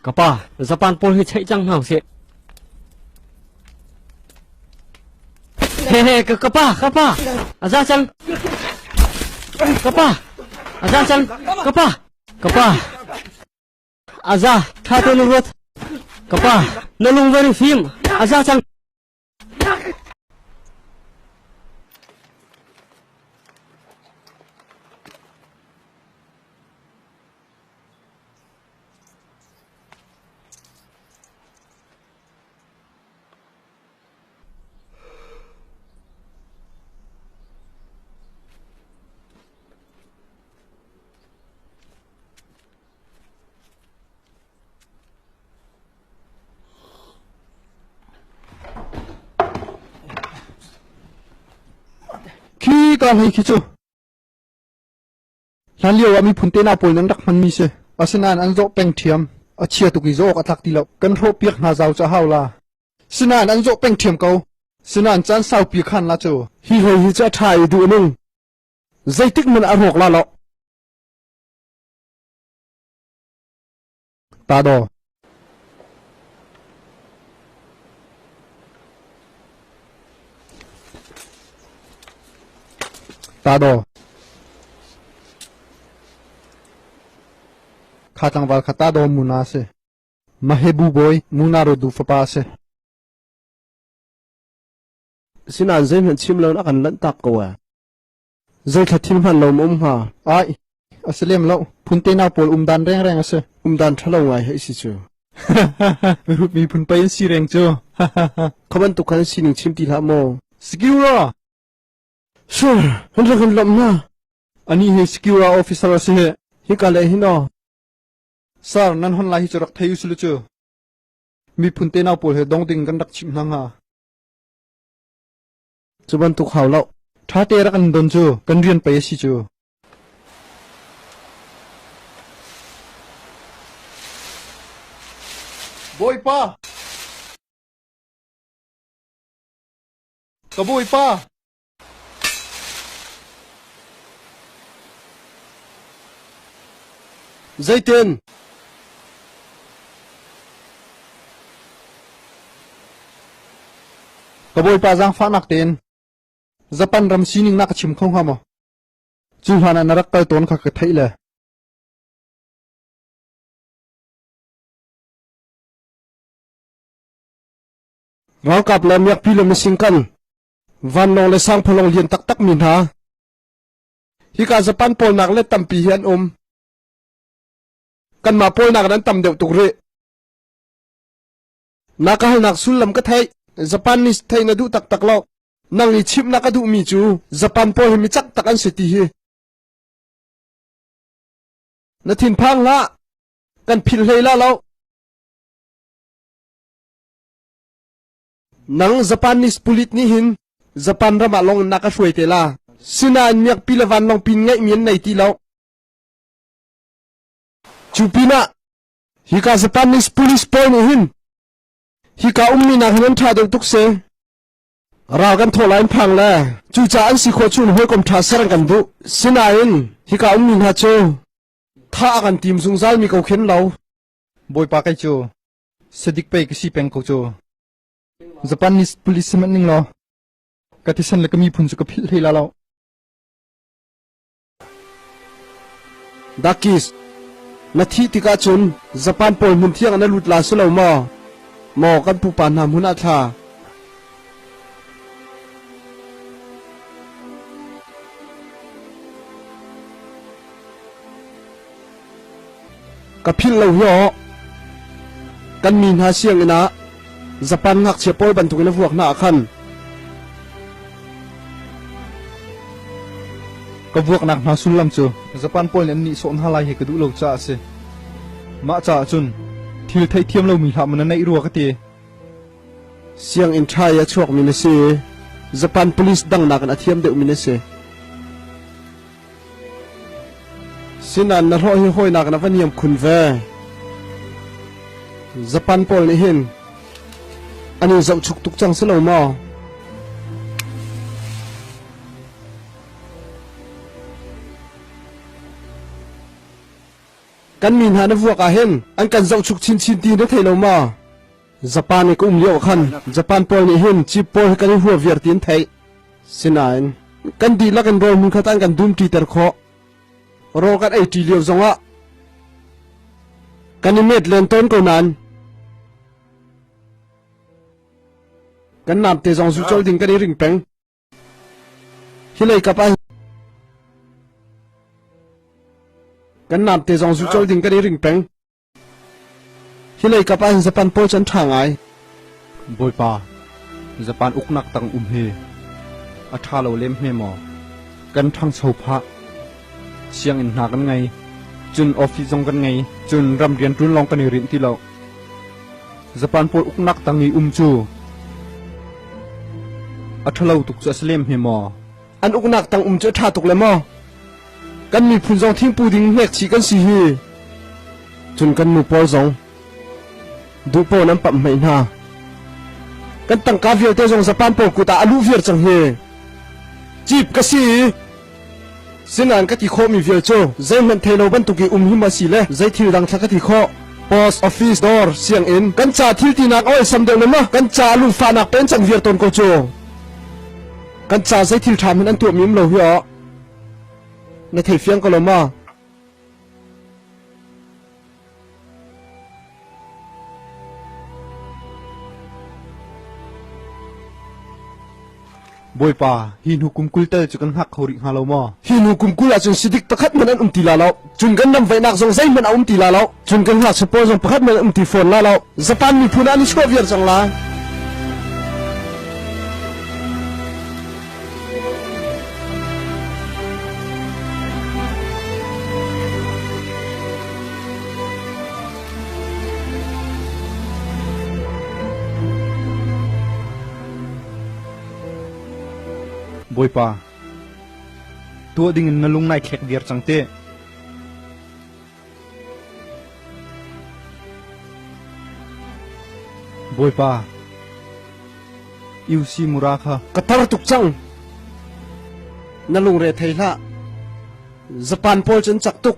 Ka pa, Japan pawl hi cheih cang hna usih. Hehe, ka ka pa, ka pa. A za cang. Ka pa. A za cang. Ka pa. Ka pa. A za, tha te nu ruat. Ka pa, na lung very fim. A za cang. Khi ka hlei khi cu Hlanlio ah miphun tehna pawl nan rak hmanmi si. Asinain an zawh peng ṭhiam. A chia tuk i zawh awk a tlak ti lo. Kan hrawhpiak hna zau cu a hau la. Sinain an zawh peng ṭhiam ko. Sinain caan saupi khan la cu. Hi hlei hi cu a ṭha i duh ning. Zeitik hmanh a rawk la lo. Ta daw. Ta daw. Kha tlangval kha ta daw muna a si. Mahebu bawi Muna Rodu fapa a si. Sinain zeihmanh chim loin a kan lanhtak ko ee. Zeithla thil hman lo ma um hnga? Ai, a si lem lo. Phun tenau pawl umdan rengreng a si. Umdan ṭhalo ngai hei si cu. Mihrut miphun pei an si reng cu. Kha bantuk khan sining chim ti hlah maw? Secura! Sure, hun rak in lawmh hna. Ani hi Secura officer a si hi. Hika le hin aw. Sir, nan hon lai hi cu rak thei usulu cu. Miphun tenau pawl he dong ding kan rak chimh hna hnga. Cu bantuk hau lo. Ṭhate rak in don cu kan rian pei a si cu. Bawipa! Ka bawipa! Zeitin? Ka bawipa zaangfahnak tein Japan ram sining na ka chim kho hnga maw? Cu hlan ah na rak kal tawn kha ka theih le. Ralkap le miakpi le mising kan vanlawng le sangphalawng lian taktak mi hna hika Japan pawl nak le tampi hi an um. Kanmah pawl nak an tam deuh tuk rih. Na ka halnak sullam ka theih. Japan nih theih na duh taktak lo. Nang i chimh na ka duhmi cu Japan pawl hi mi cak tak an si ti hi. Na thinphang hlah. Kan philh hlei la lo. Nang Japanese pulit nih hin Japan ram ah long na ka hruai te la. Sinain miakpi le vanlawng pin ngeihmi an nei ti lo. Cu pinah hika Japanese police pawl nih hin hika ummi nak hin an ṭha deuh tuk si. Ral kan thawh lai in phang le cucaah an si khawh chung hawikom ṭha ser an kan duh. Sinain hika ummi hna cu thah a kan tim zungzal mi ko khin lo. Bawipa kei cu sadik pei ka si peng ko cu. Japanese police si hmanh ning law ka thisen le ka miphun cu ka philh hlei la lo. Dakis, na thih tikah cun Japan pawl hmun thiang ah na lut la si lo maw? Maw kan pupa hna hmun ah thla. Ka philh lo hi aw. Kan mi hna sianginn ah Japan ngakchia pawl bantukin a vuak hna ah khan Ka vuaknak hna sullam cu Japan pawl nih an nihsawh hna lai hi ka duh lo caah a si. Mah caah cun thil theihthiam lomi hlah maw na neih rua ka ti. Sianginn ṭha i a chuakmi na si. Japan police dang nakin a thiam deuhmi na si. Sinain na hlawh hi hawinak na va niam khun ve. Japan pawl nih hin an in zohchuk tuk cang si lo maw? Kan mi hna na vuak ah hin an kan zohchuk chinchin ti na thei lo maw? Japan i ka um lio khan Japan pawl nih hin chip pawl hi kan i hua viar ti an theih. Sinain kan dihlak in rawl hmunkhat an kan dumṭiter khawh. Rawl kan ei ṭi lio zongah kan i met len tawn ko nain kan namte zong zu col ding kan i ring peng. Hi lei kap ah kan namte zong zu col ding kan i ring peng. Hi lei kap ah hin Japan pawl cu an ṭha ngai. Bawipa, Japan uknak tang um hi a ṭha lo lem hme maw? Kan ṭhangcho phah. Sianginn hna kan ngei. Cun office zong kan ngei. Cun ram rianṭuan lawng kan i rinh ti lo. Japan pawl uknak tang i um cu a ṭhalo tuk cu a si lem hme maw? An uknak tang um cu a ṭha tuk le maw? Kan miphun zong thingpu ding hnekchih kan si hi. Cun kan nu pawl zong duhpaw nan pamh hmai hna. Kan tangka vialte zong Japan pawl kut ah a luh viar cang hi. Cip ka si i sinain ka ti khawhmi vial cu zeihmanh thei lo bantuk i um hi ma si le zei thil dang thla ka ti khawh. Post office dawr sianginn kan ca thil tinak a oisam deuh le ma kan ca lungfahnak pen cang viar tawn ko cu. Kan ca zei thil ṭha hmanh an tuahmi um lo hi aw. Na thei fiang ko lo ma? Bawipa, hi hnu kum 20 tal cu kan hngak kho rih hnga lo maw? Hi hnu kum 20 ahcun sidik pakhat hmanh an um ti la lo. Cun kan ram vaihnak zong zeihmanh a um ti la lo. Cun kan ngakchia pawl zong pakhat hmanh an um ti fawn la lo. Japan miphun ah an i chuah viar cang la. Bawipa, tuah dingin na lung nai thlek viar cang te. Bawipa, UC Mura kha. Ka tar tuk cang. Na lungre thei hlah. Japan pawl cu an cak tuk.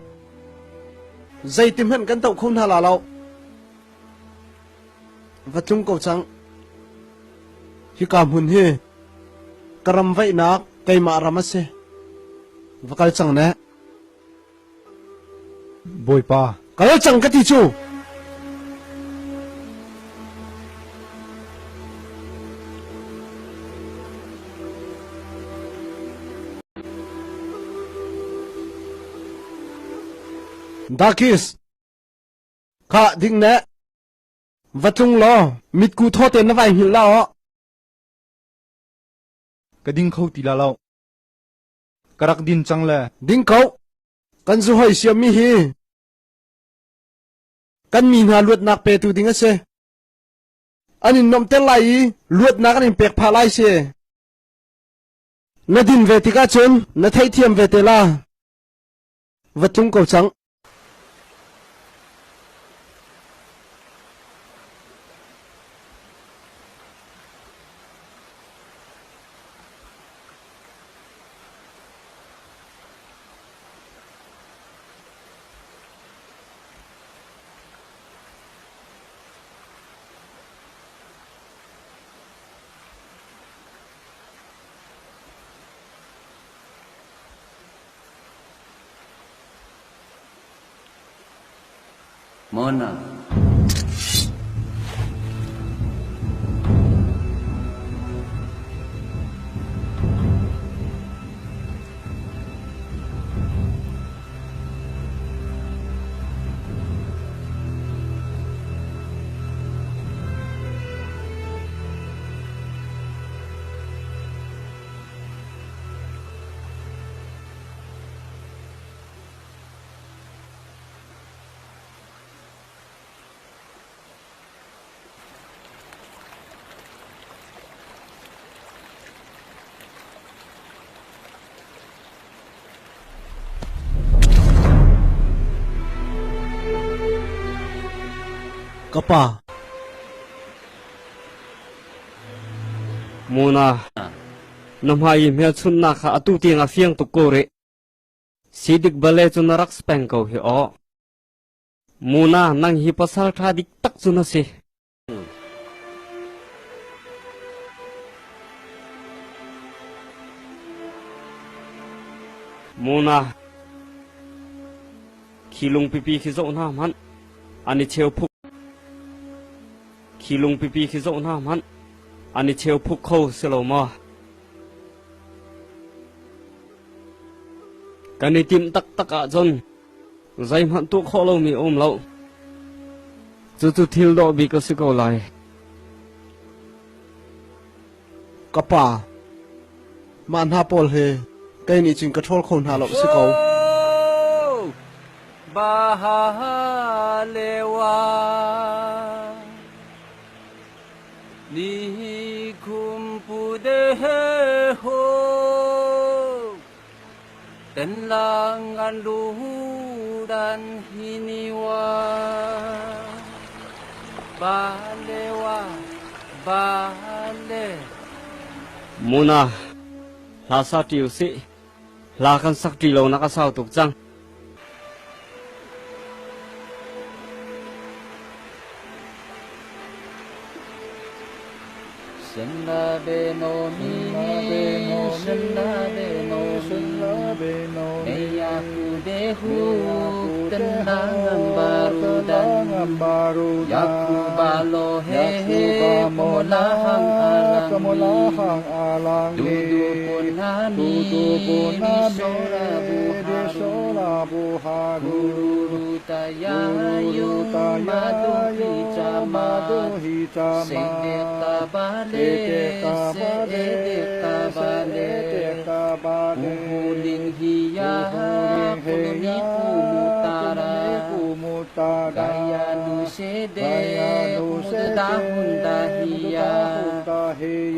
Zeiti hmanh kan doh kho hna la lo. Va tlung ko cang. Hika hmun hi ka ram vaihnak keimah ram a si. Va kal cang ne. Bawipa. Kal cang ka ti cu. Dakis, kha ding ne. Va tlung law, mitku thaw tein na vai hngilh la aw. Ka ding kho ti la lo. Ka rak din cang le. Ding ko. Kan zu hoi siammi hi kan mi hna luatnak petu ding a si. An in nuamhter lai i luatnak an in pek phah lai si. Na din ve tikah cun na theihthiam ve te la. Va tlung ko cang. Mona. Ka pa. Mona, na hmai i hmelchunhnak kha atu tiang a fiang tuk ko rih. Sidik bale cu na rak speng ko hi aw. Muna, nang hi pasal ṭha dik tak cu na si. Muna, khi lungpipi khi zoh hna hmanh, an i cheu phuk. Khi lungpipi khi zoh hna hmanh, an i cheu phuk kho si lo maw? Kan i timh taktak ahcun zeihmanh tuah khawh lomi a um lo. Cucu thil dawh bik a si ko lai. Ka pa, mah hna pawl hi kei nih cun ka ṭhawl kho hna lo si ko. Bahalewa Ni khumpu de ho Tenlangan luhuran hiniwa Balewa Bale Muna, hla sa ṭi usih. Hla kan sak ṭi lo nak a sau tuk cang. Senla no mi senla no mi dehu tenangan baru dan yaku balo he he kamolahang alang dudu pun nami di sola buharu guru tayayu madu hijama sedeta bale sedeta bale uhuling hiya kunumi kumutara gaya nu sede mudahun dahiya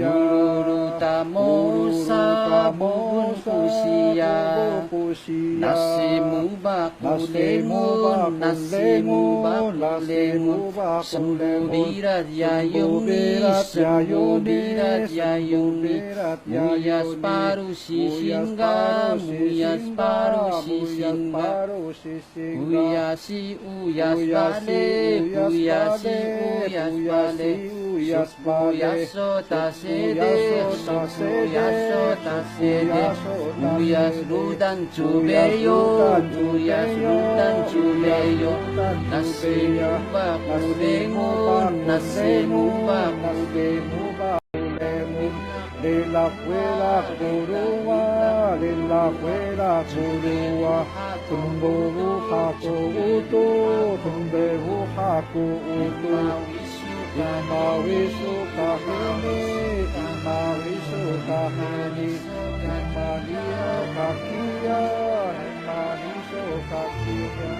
guru tamosa bubun kusia nasimu bakulemun nasimu bakulemun sembubirat yayumi sembubirat yayumi muyas parusi singga muyas parusi singga uyasi uyas bale uyasi uyas bale uyaso tasede uyaso tasede uyas ludan chubeyo uyas ludan chubeyo nasimu bakulemun nasimu bakulemun Lila kuruwa, lila kwela kuruwa, tumbo uha kuutu, tumbe uha kuutu. Ima wisu kahini, ima wisu kahini, ima niyo kakia, ima niso kakia.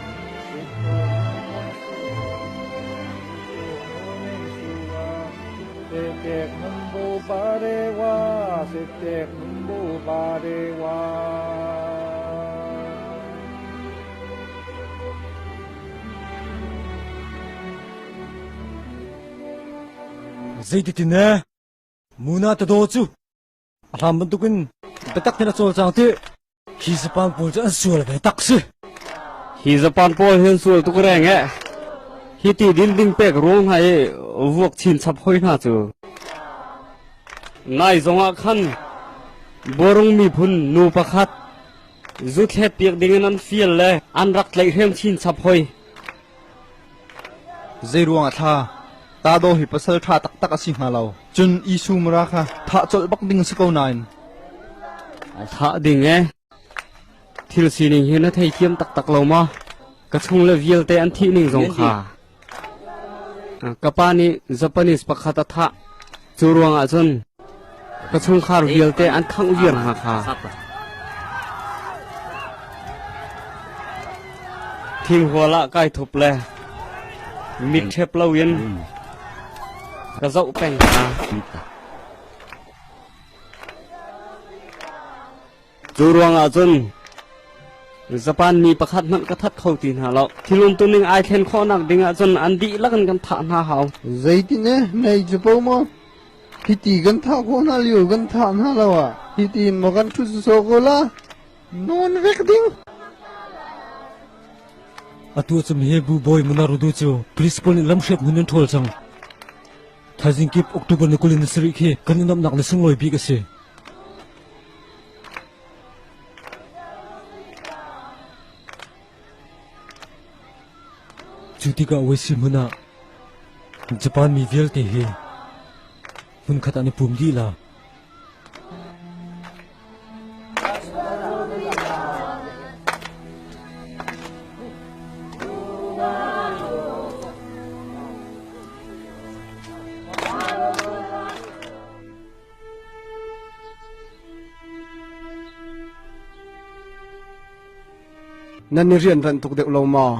Zeititin e Muna tadaw cu a hlam bantukin biatak tein a cawlcang ti hi Japan pawl cu an sual ve tak si. Hi Japan pawl hi an sual tuk reng e. Hi ti din ding pek ruang hna i vuak chin chap hoi hna cu. Nai zongah khan Borung miphun nu pakhat zu thlet piak dingin an fial le an rak tlaihhrem chin chap hoi. Zeiruang ah thla Tado hi pasal ṭha taktak a si hnga lo. Cun Isu Mara kha thah colh bak ding a si ko nain. Thah ding e. Thil sining hi na theithiam taktak lo ma? Ka chung le vialte an thih ning zong kha. Ka pa nih Japanese pakhat a thah. Cu ruangah cun ka chungkhar vialte an khangh viar hna kha. Thinghual ah kai thup le mit ṭhep loin ka zoh peng hna. Cu ruangah cun Japan mi pakhat hmanh ka that kho ti hna lo. Thil umtuning ai thlen khawhnak ding ahcun an dihlak in kan thah hna hau. Zeitin e nei cu po maw? Hiti kan thah khawh hna lio kan thah hna lo ah hiti in maw kan ṭhut sawsawh ko la? Nawn vek ding. Atu cu Mihebu bawi Munarudu cu police pawl nih lamhriat hmun an ṭhawl cang. Thaizing kip October ni 27 khi kan i nuamhnak ni sunglawi bik a si. Cu tikah Weisi hmun ah Japan mi vialte hi hmunkhat ah an i pum dih la. Nan i rianranh tuk deuh lo maw?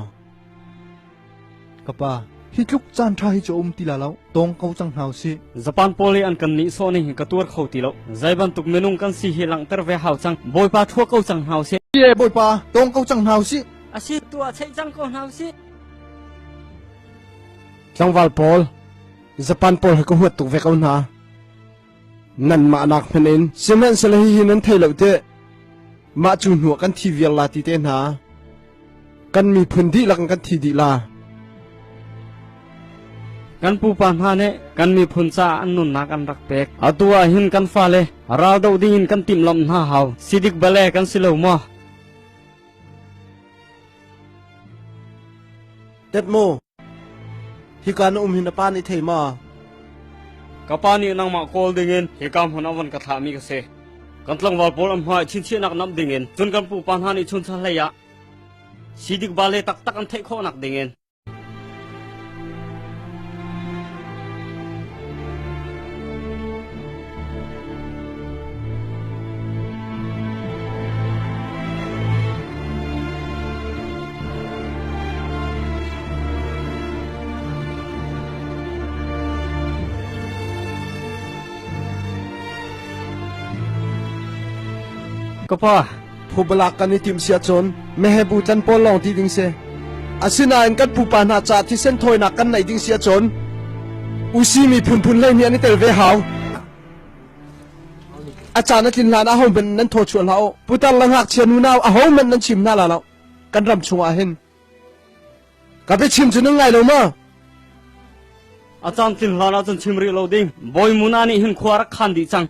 Ka pa, hi tluk caan ṭha hi cu a um ti la lo. Tawng ko cang hna usih. Japan pawl i an kan nihsawh ning hi ka tuar kho ti lo. Zei bantuk minung kan si hi langhter ve hau cang. Bawipa thua ko cang hna usih. Ye Bawipa, tawng ko cang hna usih. Asi tuah cheih cang ko hna usih. Tlangval pawl, Japan pawl hi ka huat tuk ve ko hna. Nanmah nak hmanh in sihmanhsehlaw hihi nan thei lo teh. Mah cu hnuah kan thi viar la ti te hna. Kan miphun dihlak in kan thi dih la. Kan pupa hna nih kan miphun caah an nunnak an rak pek. Atu ah hin kan fale ral doh ding in kan timhlamh hna hau. Sidik bale kan si lo maw? Tet mu, hika na um hi na pa nih thei maw? Ka pa nih nangmah kawl dingin hika hmun a von ka thlahmi ka si. Kan tlangval pawl an hmai chinchiahnak namh dingin, cun kan pupa hna nih chuncha hlei ah sidik bale taktak an theih khawhnak dingin. Ka pa, Phubalak kan i timh sia cun mehebu tlan pawl lawng ti ding si. Asinain kan pupa hna ca thisen thawinak kan neih ding si ahcun usi miphun phun hlei nih an i tel ve hau. A caan a tlin hlan ah ahohmanh nan thaw chuah hlah u. Putar le ngakchia nunau ahohmanh nan chim hna la lo. Kan ram chungah hin. Ka biachim cu nan ngai lo ma? A caan tlin hlan ahcun chim rih lo ding. Bawi Muna nih hin khua rak khan dih cang.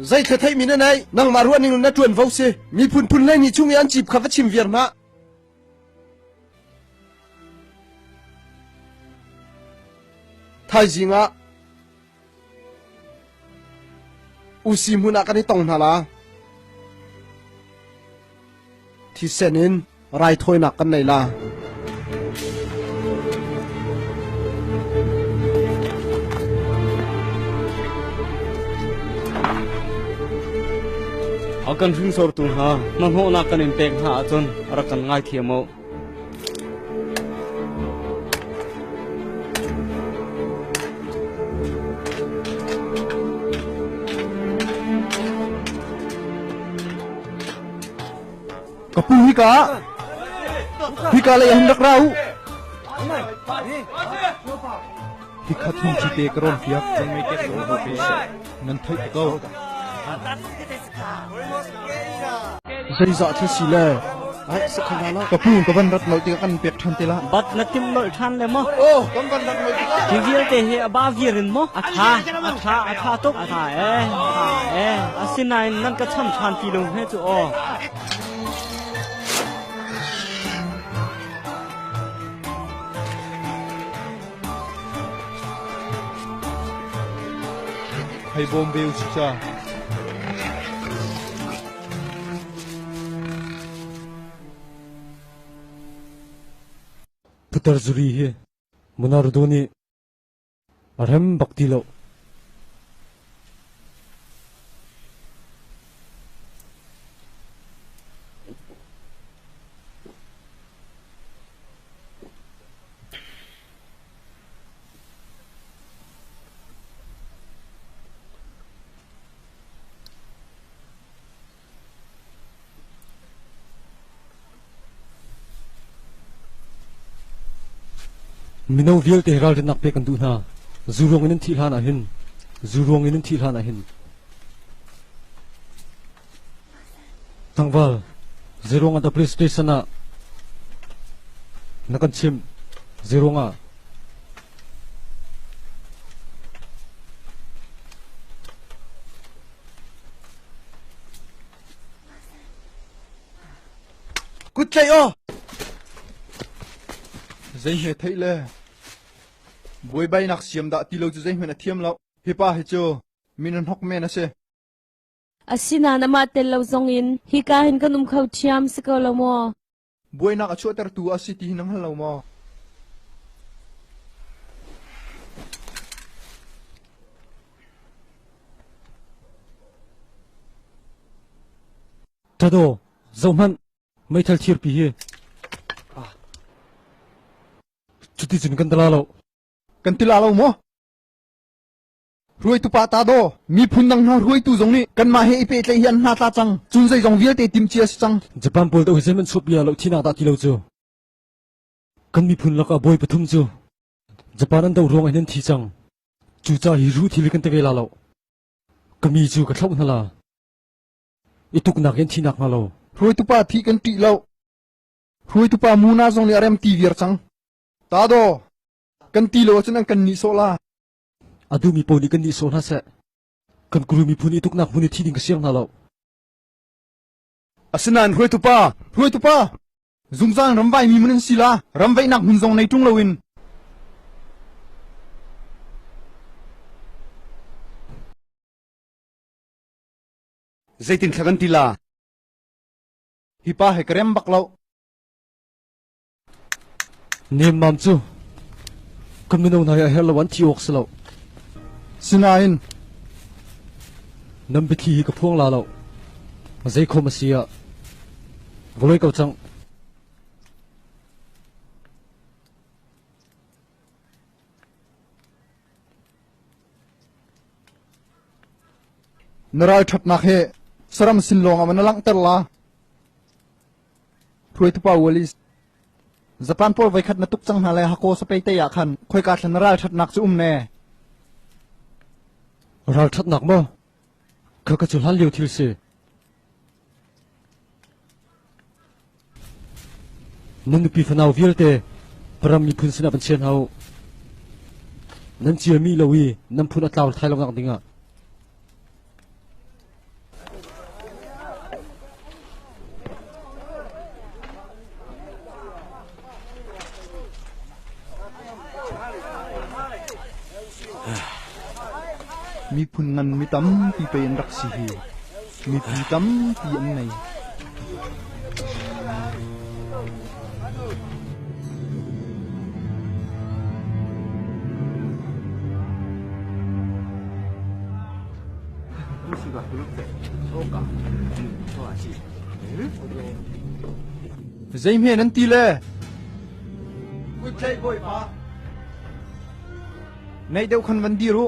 Zeithla theihmi na nei? Nangmah ruah ning na ṭuanvo si. Miphun phun hleihnih chung i an cip kha va chim viar hna. Thaizing ah Usi hmun ah kan i tong hna la. Thisen in raithawinak kan nei la. A kan hringsortu hna hnahnawhnak kan in pek hna ahcun rak kan ngaithiam u. Ka pu hika hika lei ah hin rak ra u. Hikhat hung chi te ka rawn piak. Nan theih ko. Zeizah thil si le? Ai, sakhan la. Ka pu ka van rat nolh tikah kan pek ṭhan te la. Bat na tim nolh ṭhan le maw? Oh, kan van rat nolh tikah. Hi vialte hi a ba vir in maw? A ṭha, a ṭha, a ṭha tuk. A ṭha ee, a ṭha ee. Asinain nan ka cham ṭhan ti lo hme cu aw. Hei bawm ve u si ca. Putar zuri hi Monardo nih a rem bak ti lo. Mino vialte ralrinnak pek kan duh hna. Zu ruang in an thih hlan ah hin, zu ruang in an thih hlan ah hin. Tlangval, zeiruang ah dah police station ah na kan chimh? Zeiruang ah? Kut tlaih aw! Zei he theih le buaibainak siam dah ti lo cu zeihmanh a thiam lo. Hi pa hi cu min hnok men a si. Asinain amah tel lo zongin hika hin kan um kho ṭhiam si ko lo maw? Buainak a chuahtertu a si ti hi na hngal lo maw? Ṭadaw, zohhmanh, meithal thirpi hi. Cuticun kan tala lo. Kan tila lo maw? Hruaitu pa ta daw, miphun dang hna hruaitu zong nih kanmah he i pehtlaih hi an hna tla cang. Cun zeizong vialte timhcia a si cang. Japan pawl doh hi zeihmanh chuah bia lo thinak dah ti lo cu. Kan miphun lakah bawi pathum cu Japan an doh ruang in an thi cang. Cucaah hi ruh thil hi kan te ve la lo. Ka mi cu ka thlauh hna la. I tuknak in thinak hnga lo. Hruaitu pa thi kan ṭih lo. Hruaitu pa Muna zong nih a rem ti viar cang. Ta daw, kan ti lo ahcun an kan nihsawh la. A duhmi paoh nih kan nihsawh hna seh. Kan Kuru miphun i tuknak hmun i thi ding ka siang hna lo. Asinain hruaitu pa, Hruaitu pa, zungzal ramvai mi mun an si la, ramvaihnak hmun zong nei ṭung loin. Zeitin thla kan ti la? Hi pa he ka rem bak lo. Nemmam cu kan mino hna hi a herh lo an thi awk si lo. Sinain nan biathli hi ka phuang la lo. Zeikhom a si ah vawlei ko cang. Na ralṭhatnak hi saram sin lawng ah na langhter la. Hruaitupa Wallis, Japan pawl voikhat na tuk cang hna le Hako sapei te ah khan khoika thlan na ralṭhatnak cu um ne? Ralṭhatnak maw? Kha ka cu hlan lio thil si. Nan nupi fanau vialte Param miphun sinah van chia hna u. Nan ciami lo i nan phun a tlau thai lo nak dingah. Miphun ngan mi tampi pei an rak si hi. Mipi tampi an nei. Zeihme nan ti le? Kuthlei bawipa. Nei deuh khan van dir u.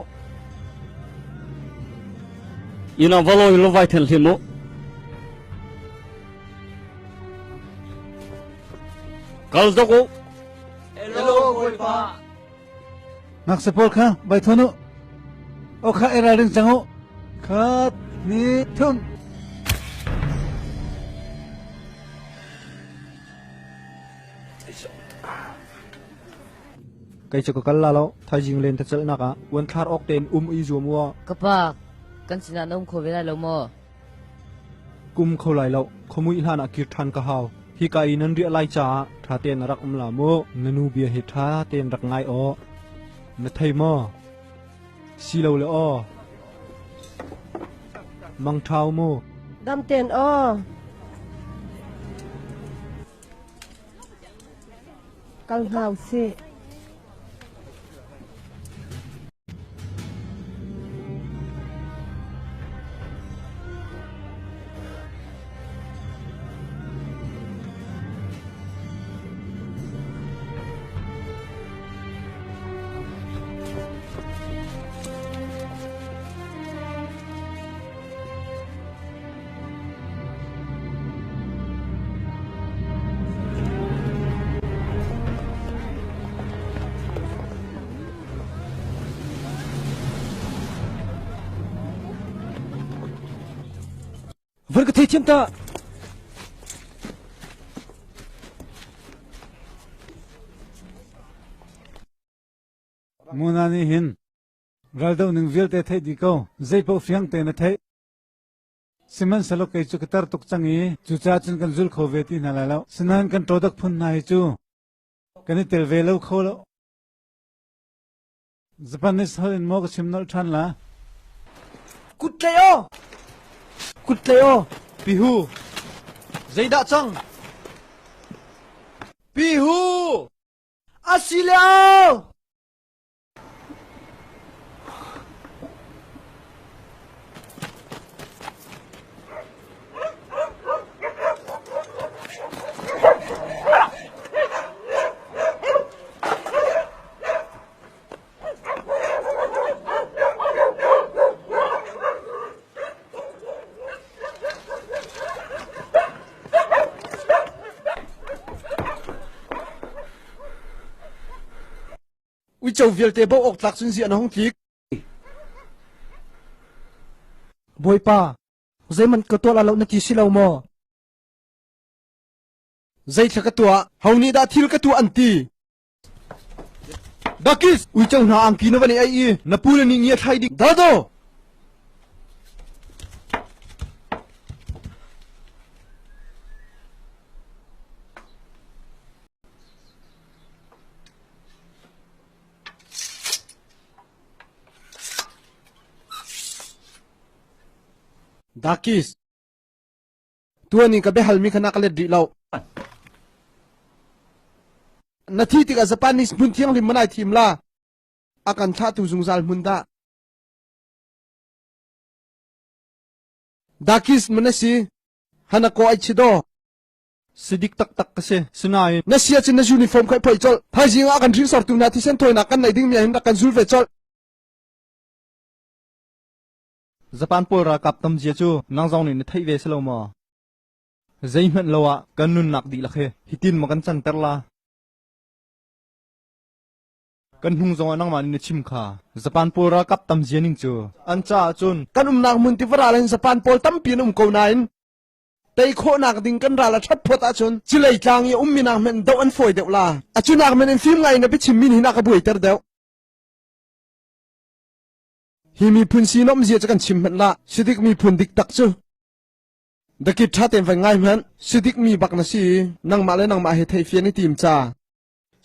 Ina valo in lo vai then hlim u. Kal zok u. Hello Bawipa. Ngakchia pawl kha bai thawn u. O kha i ralring cang u. Khat, hnih, thum. Kei cu ka kal la lo. Thaizing len tacalnak ah uanthlar awk tein um i zuam u. Ka pa, kan sinah na um kho ve lai lo maw? Kum kho lai lo. Khuamuih hlan ah kir ṭhan ka hau. Hika i nan riah lai caah ṭha tein rak um la mu. Na nu bia hi ṭha tein rak ngai aw. Na thei maw? Si lo le aw. Mangṭha u mu. Dam tein aw. Kal hna usih. Van ka theithiam ta. Muna nih hin raldo ning vialte theih dih ko zei paoh fiang te na theih Sihmanhsehlaw kei cu ka tar tuk cang i cucaah cun kan zul kho ve ti hna lai lo. Sinain kan ṭawdak phun hna hi cu kan i tel ve lo kho lo. Japanese holh in maw ka chim nolh ṭhan la? Kut tlei aw! Kut tlei aw! Pihu! Zeidah cang? Pihu! Asile aw! Uico vialte bo awk tlak cun ziah na hung tlik? Bawipa, zeihmanh ka tuah la lo na ti si lo maw? Zeithla ka tuah? Ho nih dah thil ka tuah an ti? Dakis, uico hna angki na van i ei i na pu le nih ngi a thlai ding. Dado! Dakis, tuan in ka biahalmi kha na ka let rih lo. Na thi tikah Japanese hmun thianghlim man ai thim la. A kan thlahtu zungzal hmun dah. Dakis man a si. Hanako ai chido. Sidik taktak ka si. Sinain Na sia cun na uniform kha i phoih colh. Thaizing ah kan hringsortu hna thisen thawinak kan neih dingmi ah hin rak kan zul ve colh. Japan pawl ralkap tam zia cu nang zong nih na theih ve si lo maw? Zeihmanh lo ah kan nunnak dihlak hi hitin maw kan canter la? Kan hnung zong ah nangmah nih na chim kha. Japan pawl ralkap tam zia ning cu an caah cun Kan umnak hmun tiva ral hin Japan pawl tampi an um ko nain tei khawhnak ding kan ral a ṭhat phot ahcun cilei tlang i ummi nak hmanh doh an fawi deuh la. A cu nak men in fim ngai na biachim min hi na ka buaiter deuh. Hi miphun sinom zia cu kan chim hmanh lah. Sidik miphun dik tak cu. Dakit ṭha tein van ngai hmanh. Sidik mi bak na si. Nangmah le nangmah he theifian i tim ca.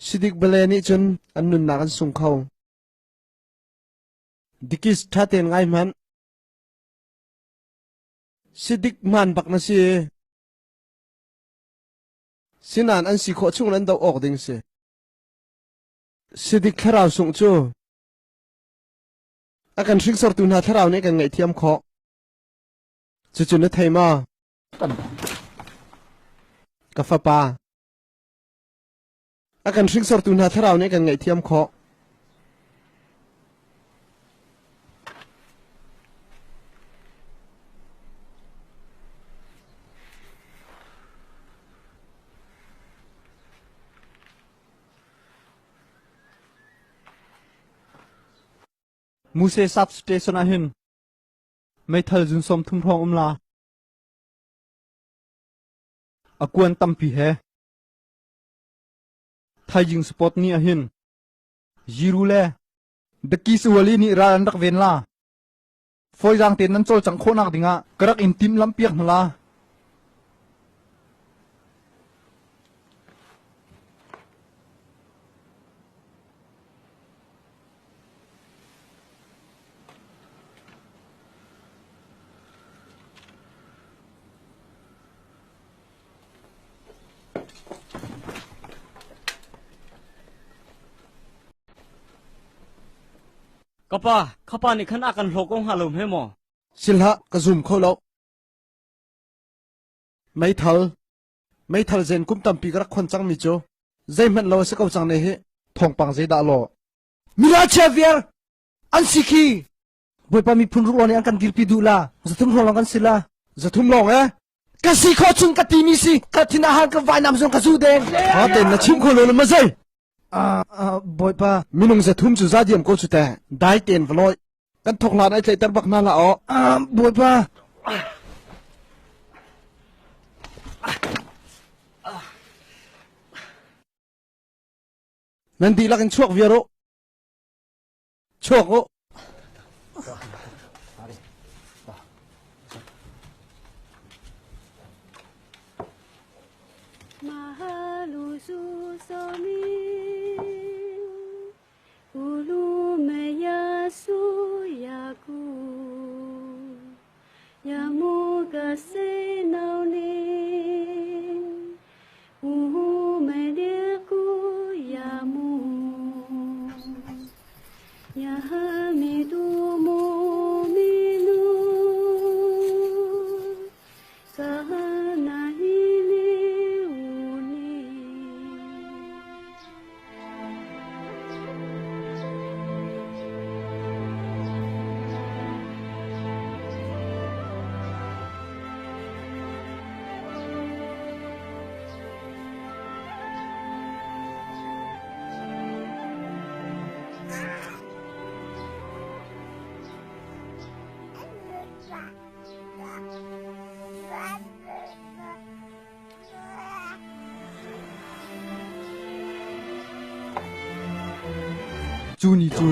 Sidik bale nih cun an nunnak an sung kho. Dikis ṭha tein ngai hmanh. Sidik hmaan bak na si. Sinan an si khawh chung an doh awk ding si. Sidik thlarau sungh cu a kan hringsortu hna thlarau nih kan ngaihthiam khawh. Cucu na thei maw? Ka fapa, a kan hringsortu hna thlarau nih kan ngaihthiam khawh. Muse substation ah hin meithal zun 30 hrawng um la. A kuan tampi he. Thaizing sport ni ah hin Jiru le Daki Suwali nih ral an rak ven la. Fawizaang tein nan cawlcangh khawhnak dingah ka rak in timhlamhpiak hna la. Ka pa, ka pa nih khan a kan hlawk ko hnga lo hme maw? Silhah ka zum kho lo. Meithal, meithal zen kum tampi ka rak khon cangmi cu zeihmanh lo a si ko cang ne hi. Thawngpang zeidah law? Mirachia viar an si khi. Bawipa miphun ruah nih an kan dirpi duh la. Zathum hrawng lawng kan si la. Zathum lawng eh? Ka si khawh chung ka timi si. Ka thin a han ka vainam zong ka zu deng. Ha ten na chim kho lo le ma zei? Bawipa. Minung zathum cu za diam ko cu te. Dai ten va loi. Kan thok hlan ai tlaihter bak hna la aw. Bawipa. Nan dihlak in chuak viar u. Chuak u. Cu ni cu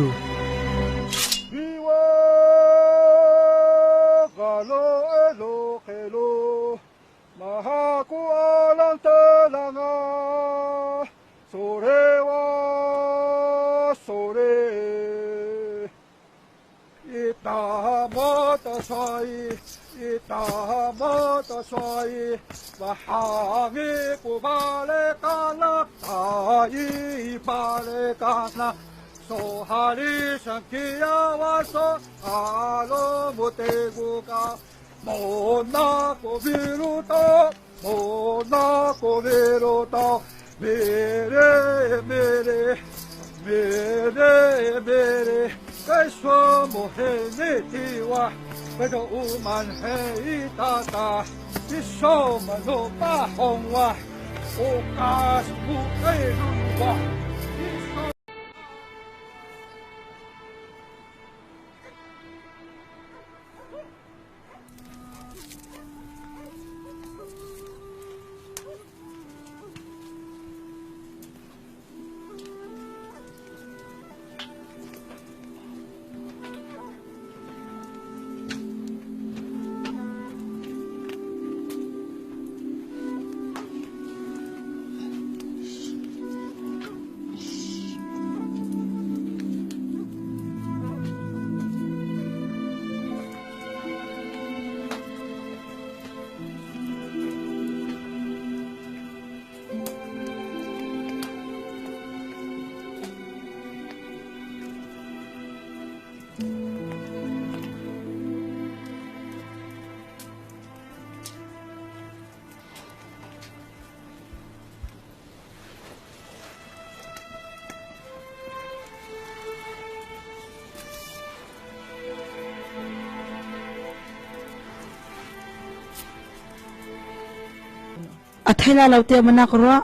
A thei la lo tiah maw na ka ruah?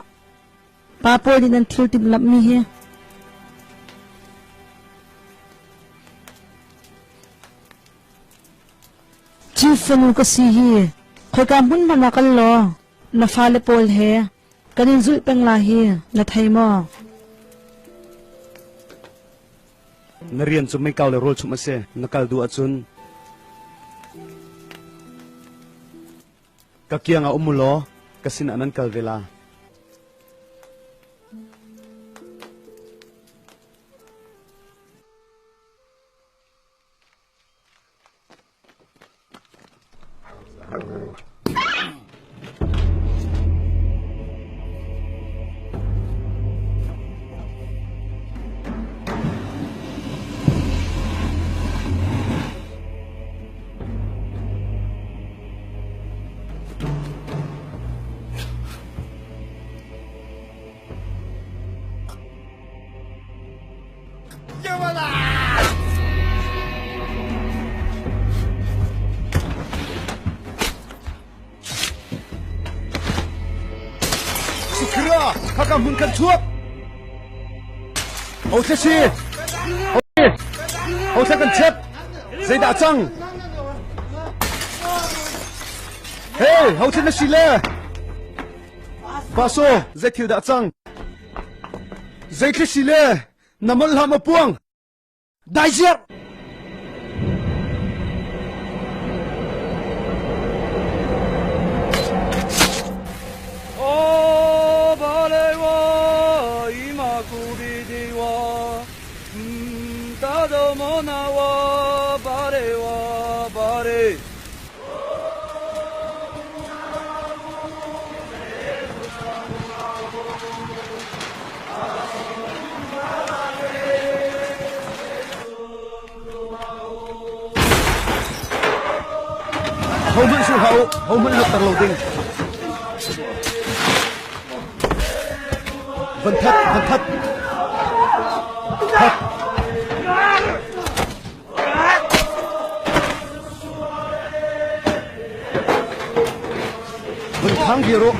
Pa pawl nih nan thil timhlamhmi hi. Chief fanu ka si hi. Khoika hmun hmanh ah kal law na fale pawl he kan in zulh peng la hi na thei maw? Na rian cu meikau le rawl chumh a si. Na kal duh ahcun ka kiang ah um u law ka sinah nan kal ve la. Sukira, khaka hmun kan chuak. Ho thla si. Ho thla kan chep. Zeidah cang? Hey, ho thla na si le? Baso, zei thil dah cang? Zeithli si le na molh hlah maw puang? Dai ziar! Hohmanh su hlah u, hohmanh lutter lo ding. Van that, van that. That. Vun thang dir u.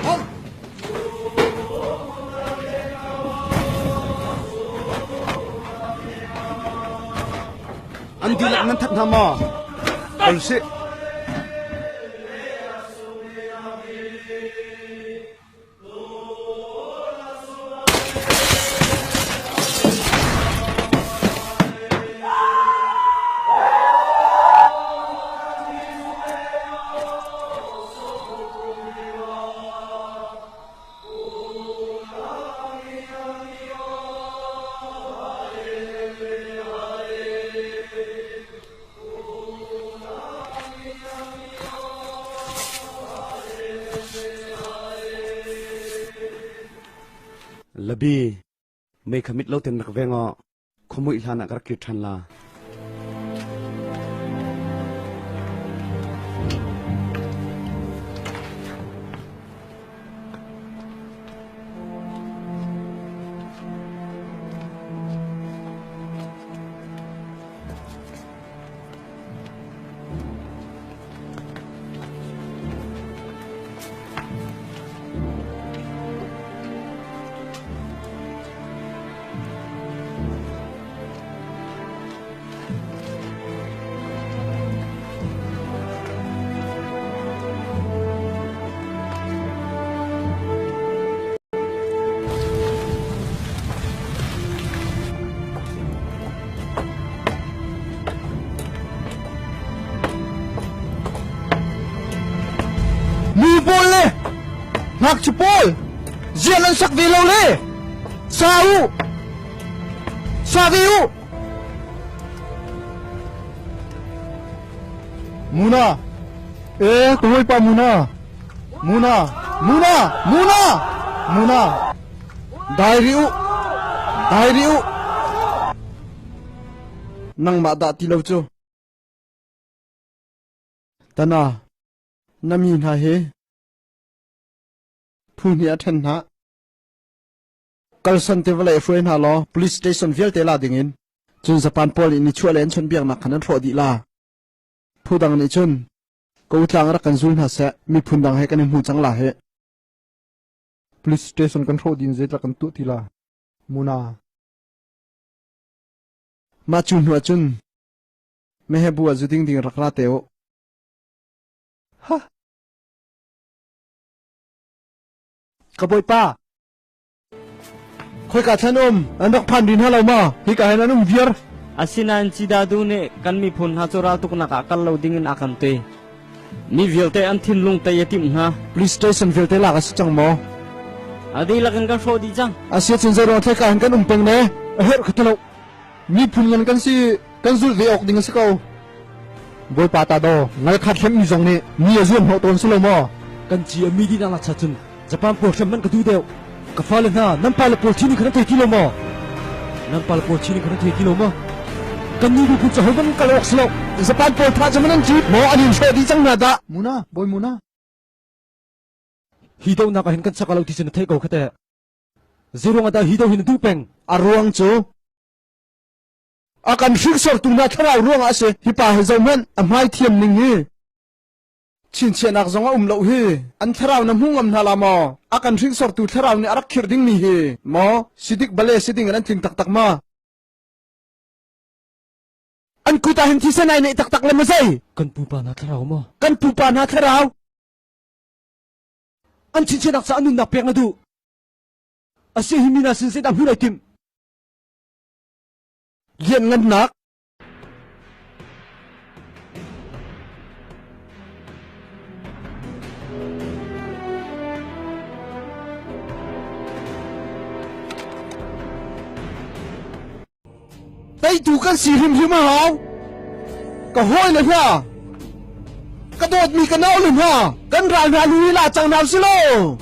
An dihlak nan that hna maw? Kal sih. Labi, mei kha mit lo ten rak veng aw. Khuamuih hlan ah ka rak kir ṭhan la. Nu pawl le ngakchia pawl zian an sak ve lo le sa u sa ve u Muna eh ka hawipa Muna Muna Muna Muna Muna Dai rih u! Dai rih u! Nangmah dah ti lo cu. Tana, na mi hna hi phu hnih a ṭhen hna. Kalsan te vawlei hruai hna law police station vialte la dingin cun Japan pawl nih nichuah le an chawnhbiaknak khan an hrawh dih la. Phu dang nih cun ko tlang rak kan zul hna seh miphun dang he kan i hmu cang la hi. Police station kan hrawh din zeitlak kan tuah ti la. Muna. Mah cu hnu ah cun mehe bu ah zu ding ding rak ra te u. Ha. Ka bawipa. Khoika thlan um an rak phan rin hna lo ma? Hika hin an um viar. Asinain Cidadu nih kan miphun hna cu raltuknak ah kal lo dingin a kan ti. Mi vialte an thinlung tei a timh hna. Police station vialte lak a si cang maw? A dihlak in kan hrawh dih cang. Asiacun zeiruang thleka hin kan um peng ne? A herh kha lo. Miphun ngan kan si kan zulh ve awk ding a si ko. Bawipa ta daw ngal khat hlem mi zong nih mi a zuam hnawh tawn si lo maw? Kan ci a mi dih nak cha cun Japan pawl hrem man ka duh deuh. Ka fale hna nan pale pawl thi ning kha nan thei ti lo maw? Nan pale pawl thi ning kha nan thei ti lo maw? Kan ni miphun cu hohmanh kal awk si lo. Japan pawl thah cu man an ci maw an in hrawh dih cang hna dah? Muna, bawi muna. Hi dohnak ah hin kan chak lo ti cu na theih ko kha teh. Zeiruang ah dah hi do hi na duh peng? A ruang cu a kan hringsortu hna thlarau ruangah a si. Hi pa hi zohhmanh a hmai thiam ning hi chinchiahnak zong a um lo hi an thlarau na hmu ngam hna la maw? A kan hringsortu thlarau nih a rak khirh dingmi hi maw sidik bale siding in an tling taktak ma? An kut ah hin thisen ai neih taktak le maw zei? Kan pupa hna thlarau maw? Kan pupa hna thlarau. An chinchiahnak ca an nunnak pek na duh. Asi hi mina sin zeidah hmuh lai timh? Lianngannak Teitu kan si hrimhrim a hau. Ka hawile hna, ka dawtmi ka naule hna, kan ral hna lu hi la cang hna usih law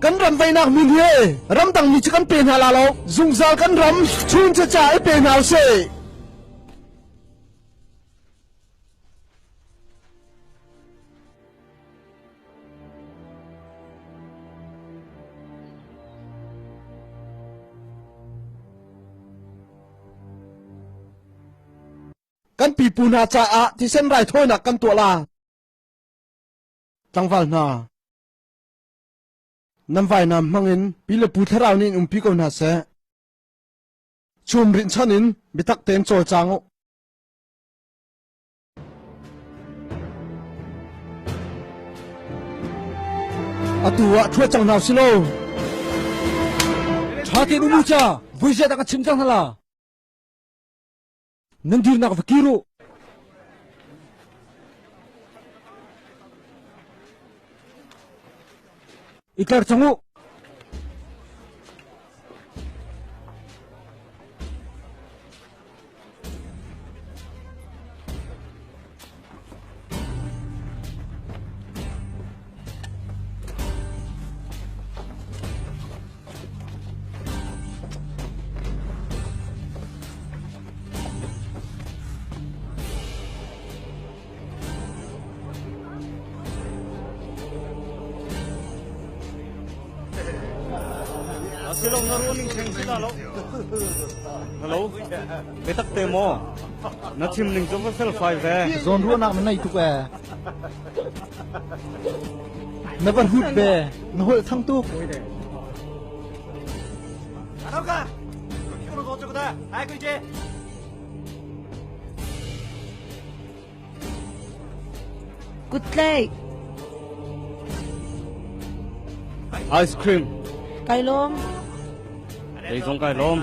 kan ram veinak min hi ramdang mi cu kan pe hna la lo. Zungzal kan ram chun caca i pe hna usih. Kan pipu hna caah thisen raithawinak kan tuah la. Tlangval hna, nan vainam hmangin pi le pu thlarau nih in umpi ko hna seh. Chum rinhchan in biatak tein cawlcang u. Atu ah ṭhua cang hna usih law. Ṭha tein um u ca, vui ziat ah ka chim cang hna la. Nan dirnak va kir u. I tlar cang u. Silong na ruling theng sila lo. Hello. Biatak te maw? Na chim ning cu va felfai ve. Zawn ruahnak na nei tuk ee. Na van hut ve. Na holh thang tuk. Kuttlei. Ice cream. Kai lawm. Kei zong kai lawm.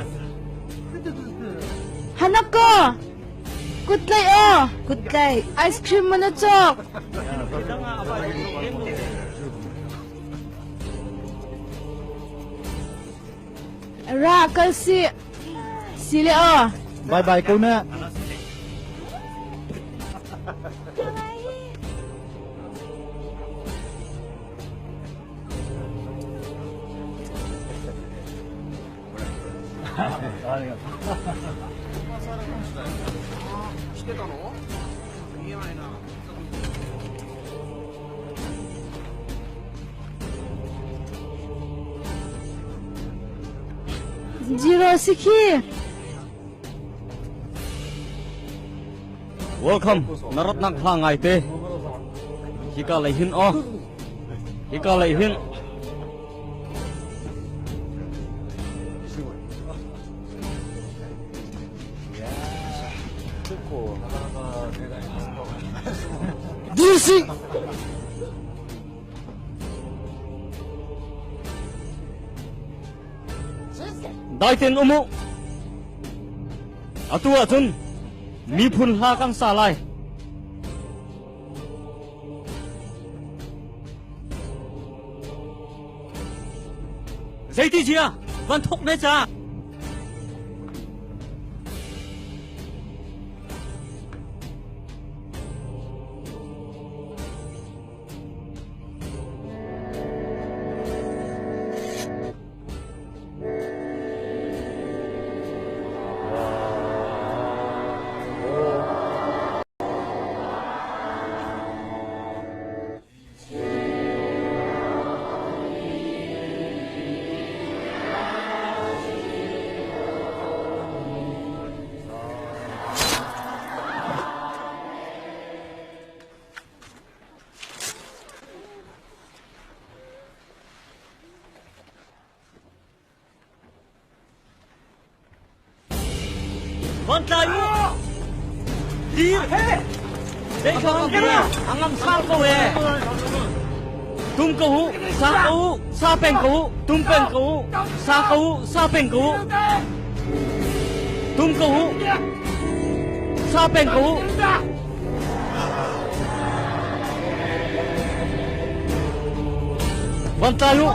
Hanako! Kuttlei aw! Kuttlei. Ice cream man a cawk. Ra kal si. Si le aw. Bye bye ko na. Jiro si khi. Welcome. Na ratnak hla ngai te. Hika lei hin aw. Hika lei hin. Dir sih. Dai tein um u. Atu ahcun miphun hla kan sa lai. Zeiti cia van thok ne ca. Van tlai u! Dir! Zei kha van dir! A ngam sal ko e! Tum ko u! Sa ko u! Sa peng ko u! Tum peng ko u! Sa ko u! Sa peng ko u! Tum ko u! Sa peng ko u! Van tlai u!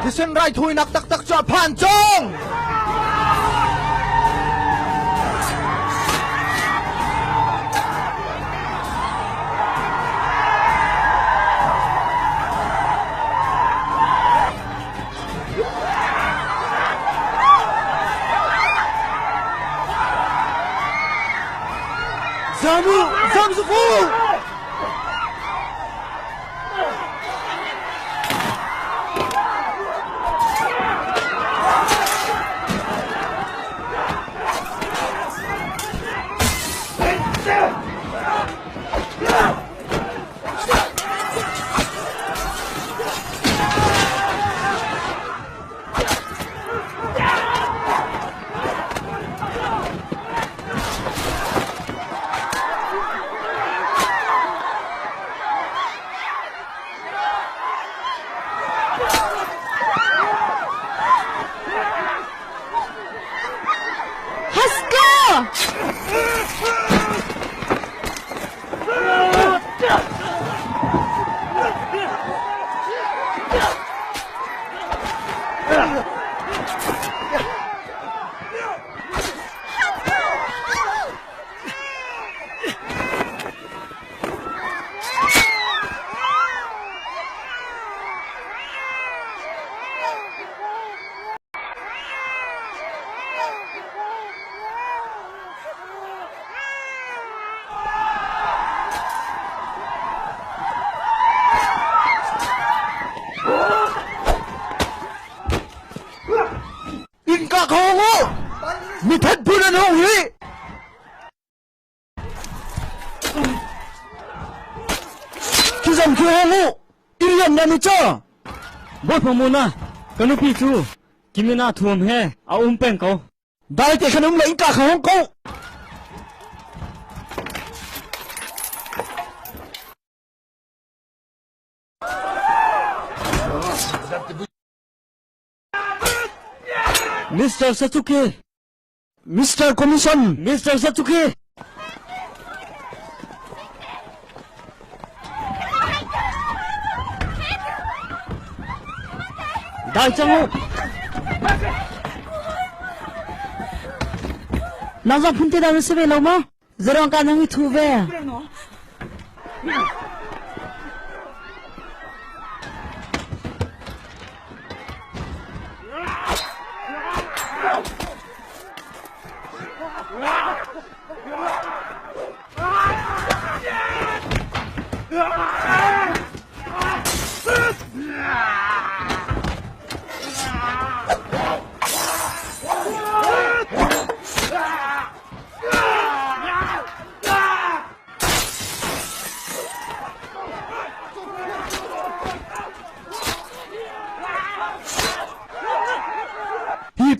Thisen raithawinak taktak cu a phan cang! Zamu! Zamzufu! Haska! In ka khong u! Mithat phun an hong hi! Khi zong khi hong u! Irian nan i cho! Bawipa muna, ka nupi cu Kimina thuam he a um peng ko. Dai te khan um la in ka kha hong ko! Mr. Satsuki! Mr. Commission! Mr. Satsuki! Dai cang u! Nang zong phun te dang na si ve lo maw? Zarong ka nang i thu ve.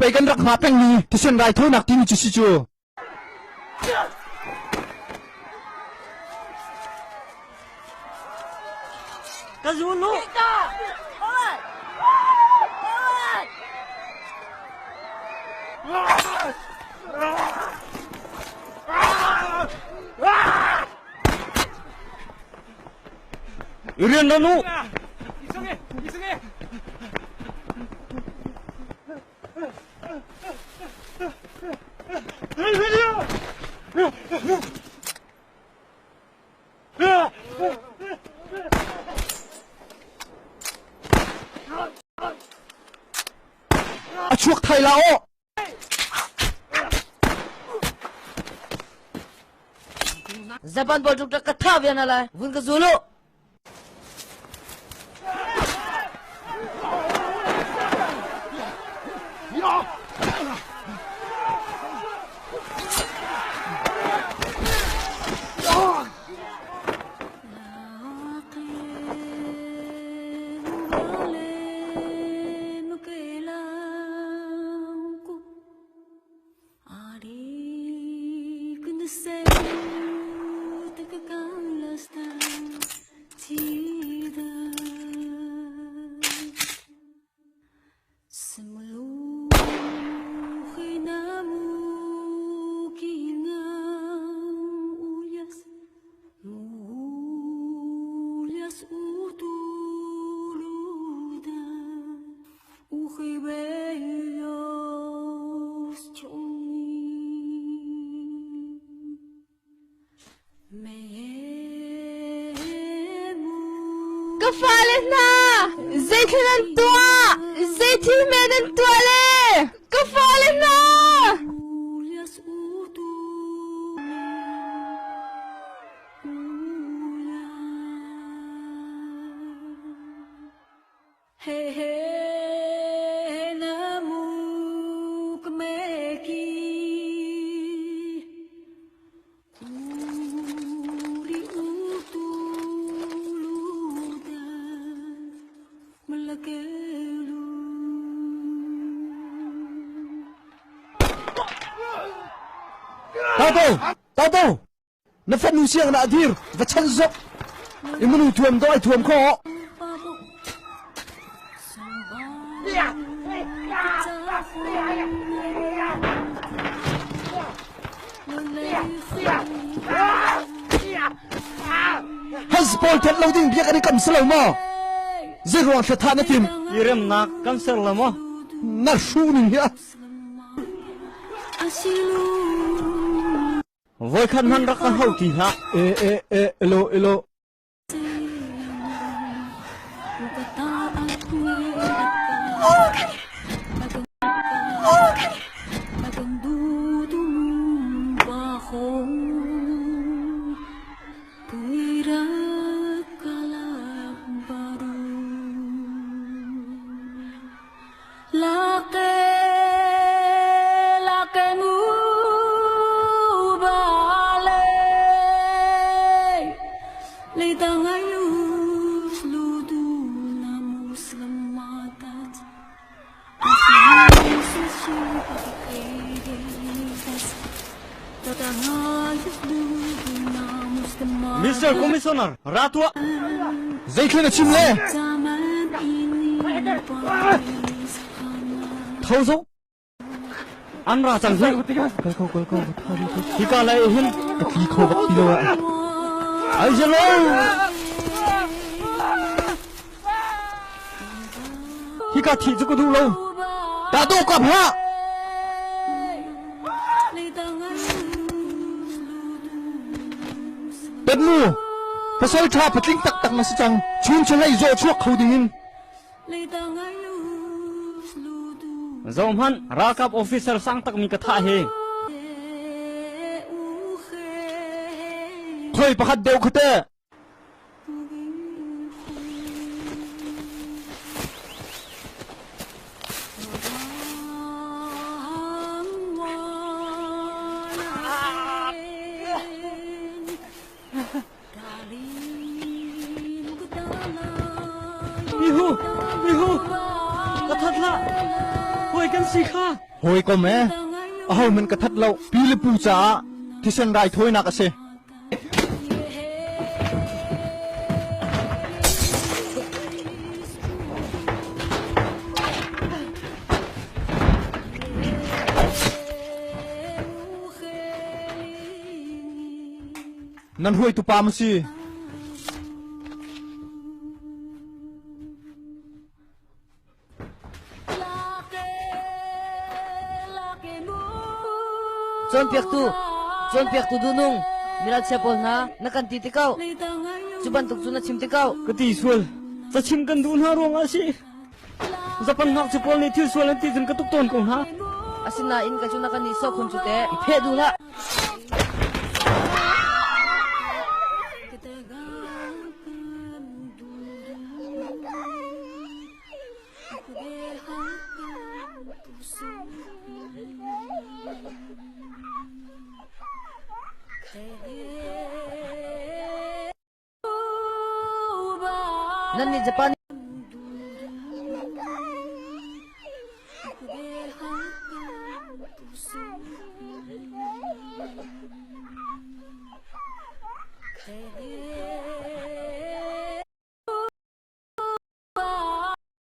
pei kan rak hngah pengmi thisen raithawinak timi cu si cu. Ka zul u. Rian ran u. A chuak thai la aw. Japan bol tuk ka tha ve na lai. Vun ka zulu. Ka fale hna, zeithil nan tuah? Zeithil hme nan tuah le? Ka fale hna! Tato! Tato! Na fanu siang na dir va chan zok imunu thuam do ai thuam kho Hans pawl that lo ding biak an i kam si lo maw? Zei ruang thla tha na tim? I remnak kan ser lo maw? Na hru ning hi a. Voikhat hmanh rak ka hau ti hlah. E e e elo elo. Mr. Commissioner, ra tuah. Zeithil na chim le? Tho zo. An ra cang hlei. Kal ko kal ko. Hika lai hin ka tli kho bak ti lo ah. Ai zelo. Hika thi cu ka duh lo. Ta do kap ha. Pet mu. Pasal tha patling tak tak na si cang. Chun chalei zo chuak kho ding in. Zohhmanh, ralkap officer sang takmi ka thah hi. Khoi pakhat deuh kha teh. Mihu, mihu, ka that hlah. Hawi kan si kha. Hawikom e, ahohmanh ka that lo. Pi le pu caah thisen raithawinak a si. Nan hruaitu pa maw si? Cawnpiaktu, cawnpiaktu duhnung, miralchia pawl hna, na kan ti ti ko. Cu bantuk cu na chim ti ko. Ka ti sual. Cachim kan duh hna ruangah a si. Japan ngakchia pawl nih thil sual an ti cun ka tuk tawn ko hna. Asinain ka cu na kan nihsawh khun cu teh. I pheh duh hlah. Nan nih Japan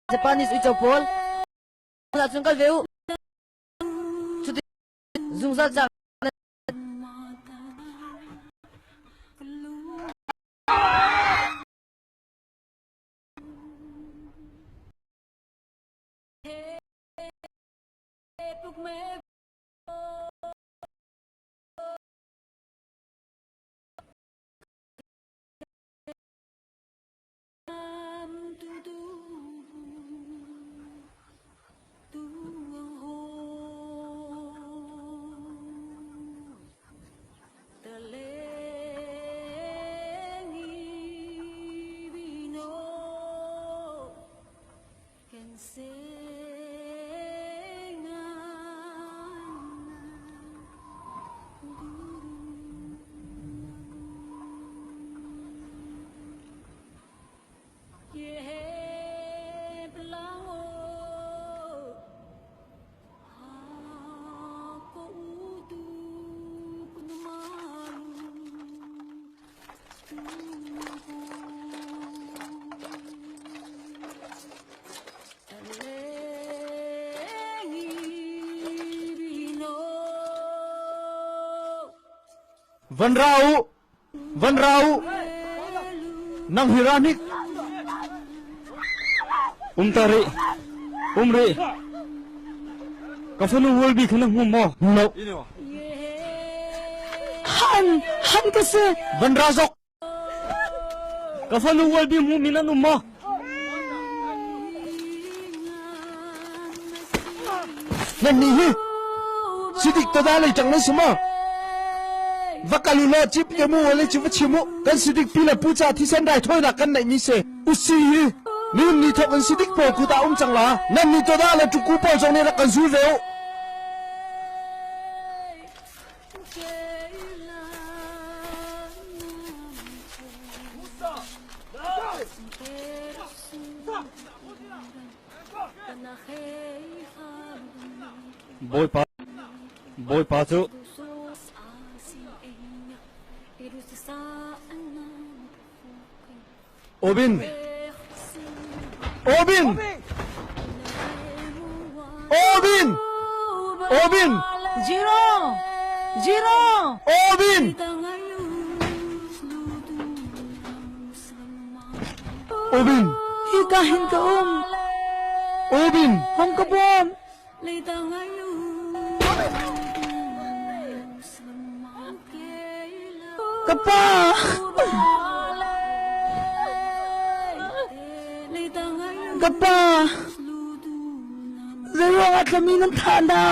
Japanese uico pawl ahcun kal ve u. Cuti zungzal ca Van ra u! Van ra u! Nang hi ra hnik! Um ta rih. Um rih. Ka fanu Wolby kha na hmu maw? Hmu lo. Han, han ka si. Van ra zok! Ka fanu Wolby hmu mi nan um maw? Nan nih hi sidik tada lei ṭang nan si maw? Va kal u law cip ye mu le cu va chim u. Kan sidik pi le pu ca thisen raithawinak kan neih mi si. Usi hi nihin ni thawk in sidik pawl kut ah um cang la. Nan nih tada le ṭuku pawl zong nih rak kan zul ve u. Bawipa Bawipa cu Obin Obin Obin Obin Zero Zero Obin Obin Hika hin ka um Obin Hong ka bawm Ka pa Ka pa Zeiruang ah tlami nan thah hna?